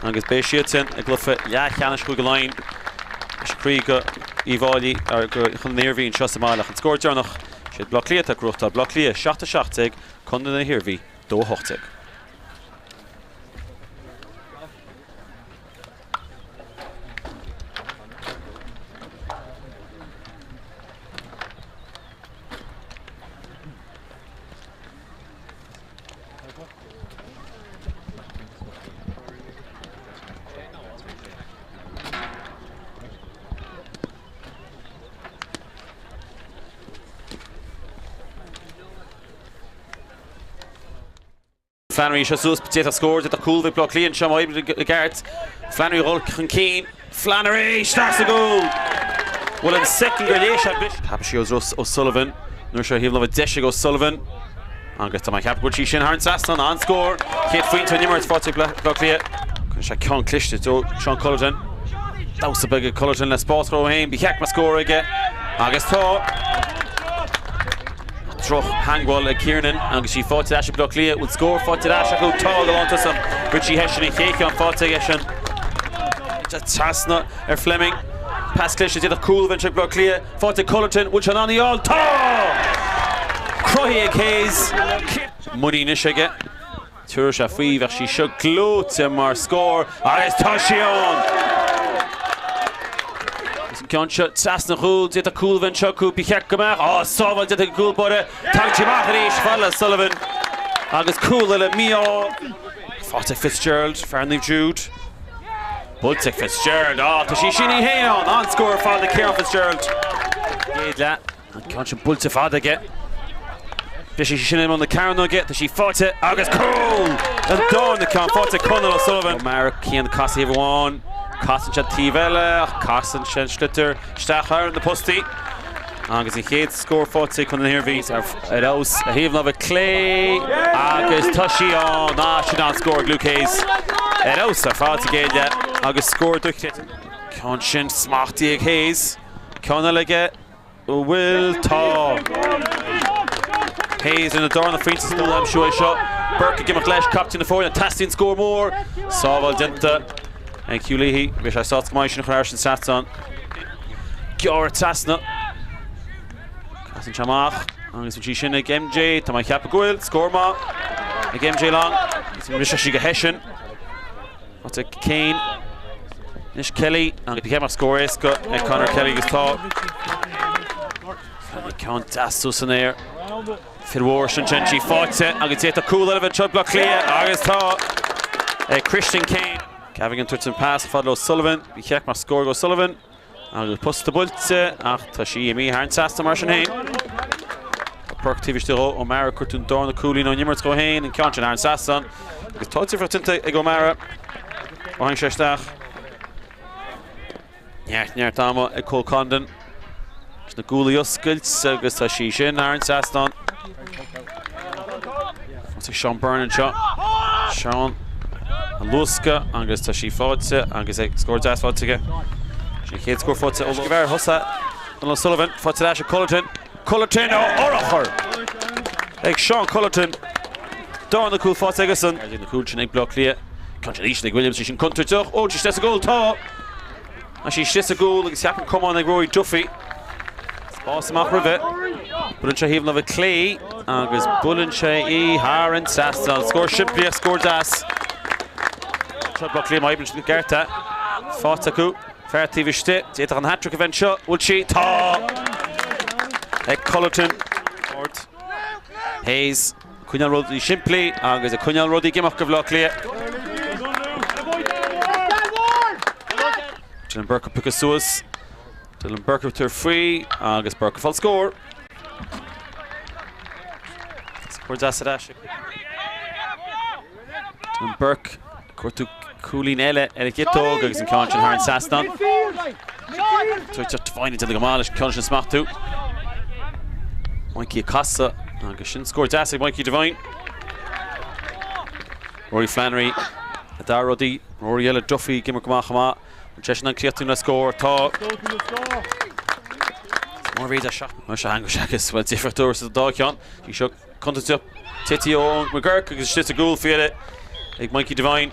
S1: agus beidh siadsan i gcluiche leathcheannais Chúige Laighean leis an croí go Uíbh Fhailí, ar go Chontae na hIarmhí anseo sa mbaile ach an scór deireanach, siad Baile Átha Cliath atá ag gnóthachtáil Baile Átha Cliath 7-17, Contae na hIarmhí 2-18. Flannery seo suas, d'fhéadfadh scór, d'fhéadfadh cúl bheith Baile Átha Cliath anseo má oibríonn i gceart. Flannery a dhul chun cinn. Flannery! Isteach sa gcúl! Bhuel an soicind gur léigh sé bris. Thapaigh sí ó O'Sullivan. Nuair seo thaobh láimhe deise ag O'Sullivan. Agus tá mé ag ceapadh go bhfuil sí sin thar an trasnán. An-scór! Chéad phointe ón imirt faighte ag Baile Átha Cliath. Cuireann sé ceann cliste do Seán Cullerton. Damhsa beag ag Cullerton le spás dhó féin. Ba cheart go mbeadh scór aige. Agus tá! Drochtheagmháil ag Kiernan agus í faighte ar ais ag Baile Átha Cliath. Bhfuil scór faighte ar ais acu? Tá go lántosach. Richie Hession an chéad cheann faighte aigesean. Trasna ar Fleming. Pas cliste d'fhéadfadh cúl a bheith ag Baile Átha Cliath. Faighte ag Cullerton. Bhfuil sé in ann í a fháil? Tá! Cruthaithe ag Hayes. Muinín anois aige. Tabharfaidh sé faoi, bheadh sí seo gleoite mar scór agus tá sí ann! Agus an ceann seo trasna an chúil, d'fhéadfadh cúl a bheith anseo acu, ba cheart go mbeadh. Á, sábháil déanta ag an gcúl báire, tagann sí amach arís, fad le Sullivan agus cúl eile mí-ádh. Faighte ag Fitzgerald, fear Naomh Jude. Buailte ag Fitzgerald, á, tá sí sin í fhéin ann! An-scór ar fad ag Ciarán Fitzgerald. Chéad leath. An ceann sin buailte fada aige. Bhris sí sin i mbun na cearnóige, tá sí faighte agus cúl! An darna ceann faighte ag Conor O'Sullivan. O'Meara, Cian casadh thaobh amháin. Casann sé an taobh eile ach casann sé an sliotar isteach thar na postaí. Agus an chéad scór faighte ag Contae na hIarmhí ar fheabhas a thaobh láimhe clé agus tá sí ann! Ah, sin an-scór ag Luke Hayes. Ar fheabhas ar fad sa gcéad leath agus scór dochreidte. Ceann sin smachtaithe ag Hayes. Ceann eile aige. An bhfuil? Tá. Hayes ina darna phointe sa dul aimsiú é seo. Burke ag imeacht leis, captaen na foirne. Teastaíonn scór mór. Sábháil déanta ag Hugh Leahy. Bhí sé sásta go maith sin a chur thar an trasnán. Gearradh trasna. Casann sé amach agus bhí sí sin ag MJ. Tá mé ag ceapadh go bhfuil. Scór maith ag MJ Long. Bhris sí go heisean. Faighte ag Kane. Anois Kelly agus cé mar scór éasca ag Conor Kelly agus tá ceann deas suas san aer. Fir mhór sin sin sí faighte agus d'fhéadfadh cúl eile a bheith anseo ag Bleá Cliath agus tá ag Christian Kane. Gavigan tabhairt an pas fad le O'Sullivan. Bhí check mar scór ag O'Sullivan. Agus posta buailte ach tá sí imithe thar an trasnán mar sin féin. Tá Burke taobh istigh dhó, O'Meara cuirtear an darna cúilín ón imirt dhó féin, an ceann sin thar an trasnán. Agus tá difríocht déanta ag O'Meara ó tháinig sé isteach. Neart, neart ama ag Cole Condon. Leis na guaillí a oscailt agus tá sí sin thar an trasnán. Tá Sean Byrne anseo. Sean á luascadh agus tá sí faighte agus ag scór deas faighte aige. Sin an chéad scór faighte ó bhfear thosaigh Donal O'Sullivan. Faighte ar ais ag Cullerton. Cullerton á urchar ag Sean Cullerton. Darna cúl faighte aigesan. Na cúil sin ag Bleá Cliath. Ceann sin íseal ag Williams, sí sin contúirteach. Ó, sí istigh sa gcúl, tá! Tá sí istigh sa gcúl agus cheap an camán ag Rory Duffy. Spás amach roimhe. Buaileann sé thaobh láimhe clé agus buaileann sé í thar an trasnán. Scór simplí ach scór deas. Seo Bleá Cliath má oibríonn siad i gceart é. Faighte acu. Fear taobh istigh. D'fhéadfadh an hat-trick a bheith anseo. Bhfuil sí? Tá! Ag Cullerton. Hayes. Coinneáil rudaí simplí agus ag coinneáil rudaí ag imeacht do Bhleá Cliath. Dylan Burke ag piocadh suas. Dylan Burke ag tabhairt faoi agus Burke ag fáil scór. Scór deas ar ais. Dylan Burke ag cuartú cúilín eile ar a ghiotóg agus an ceann sin thar an trasnán. Tuirteach Devine ag déanamh go maith leis an ceann sin a smachtú. Mikey ag casadh agus sin scór deas ag Mikey Devine. Rory Flannery a dara rudaí. Rory eile Duffy ag imirt go maith chomh maith. An sé sin an críochnú le scór? Tá. Mar bhí de seach. Mar se angus agus bhuel difríocht úr sa dá cheann. Bhí seo contúirteach tite ó McGurk agus istigh sa gcúl faoi ag Mikey Devine.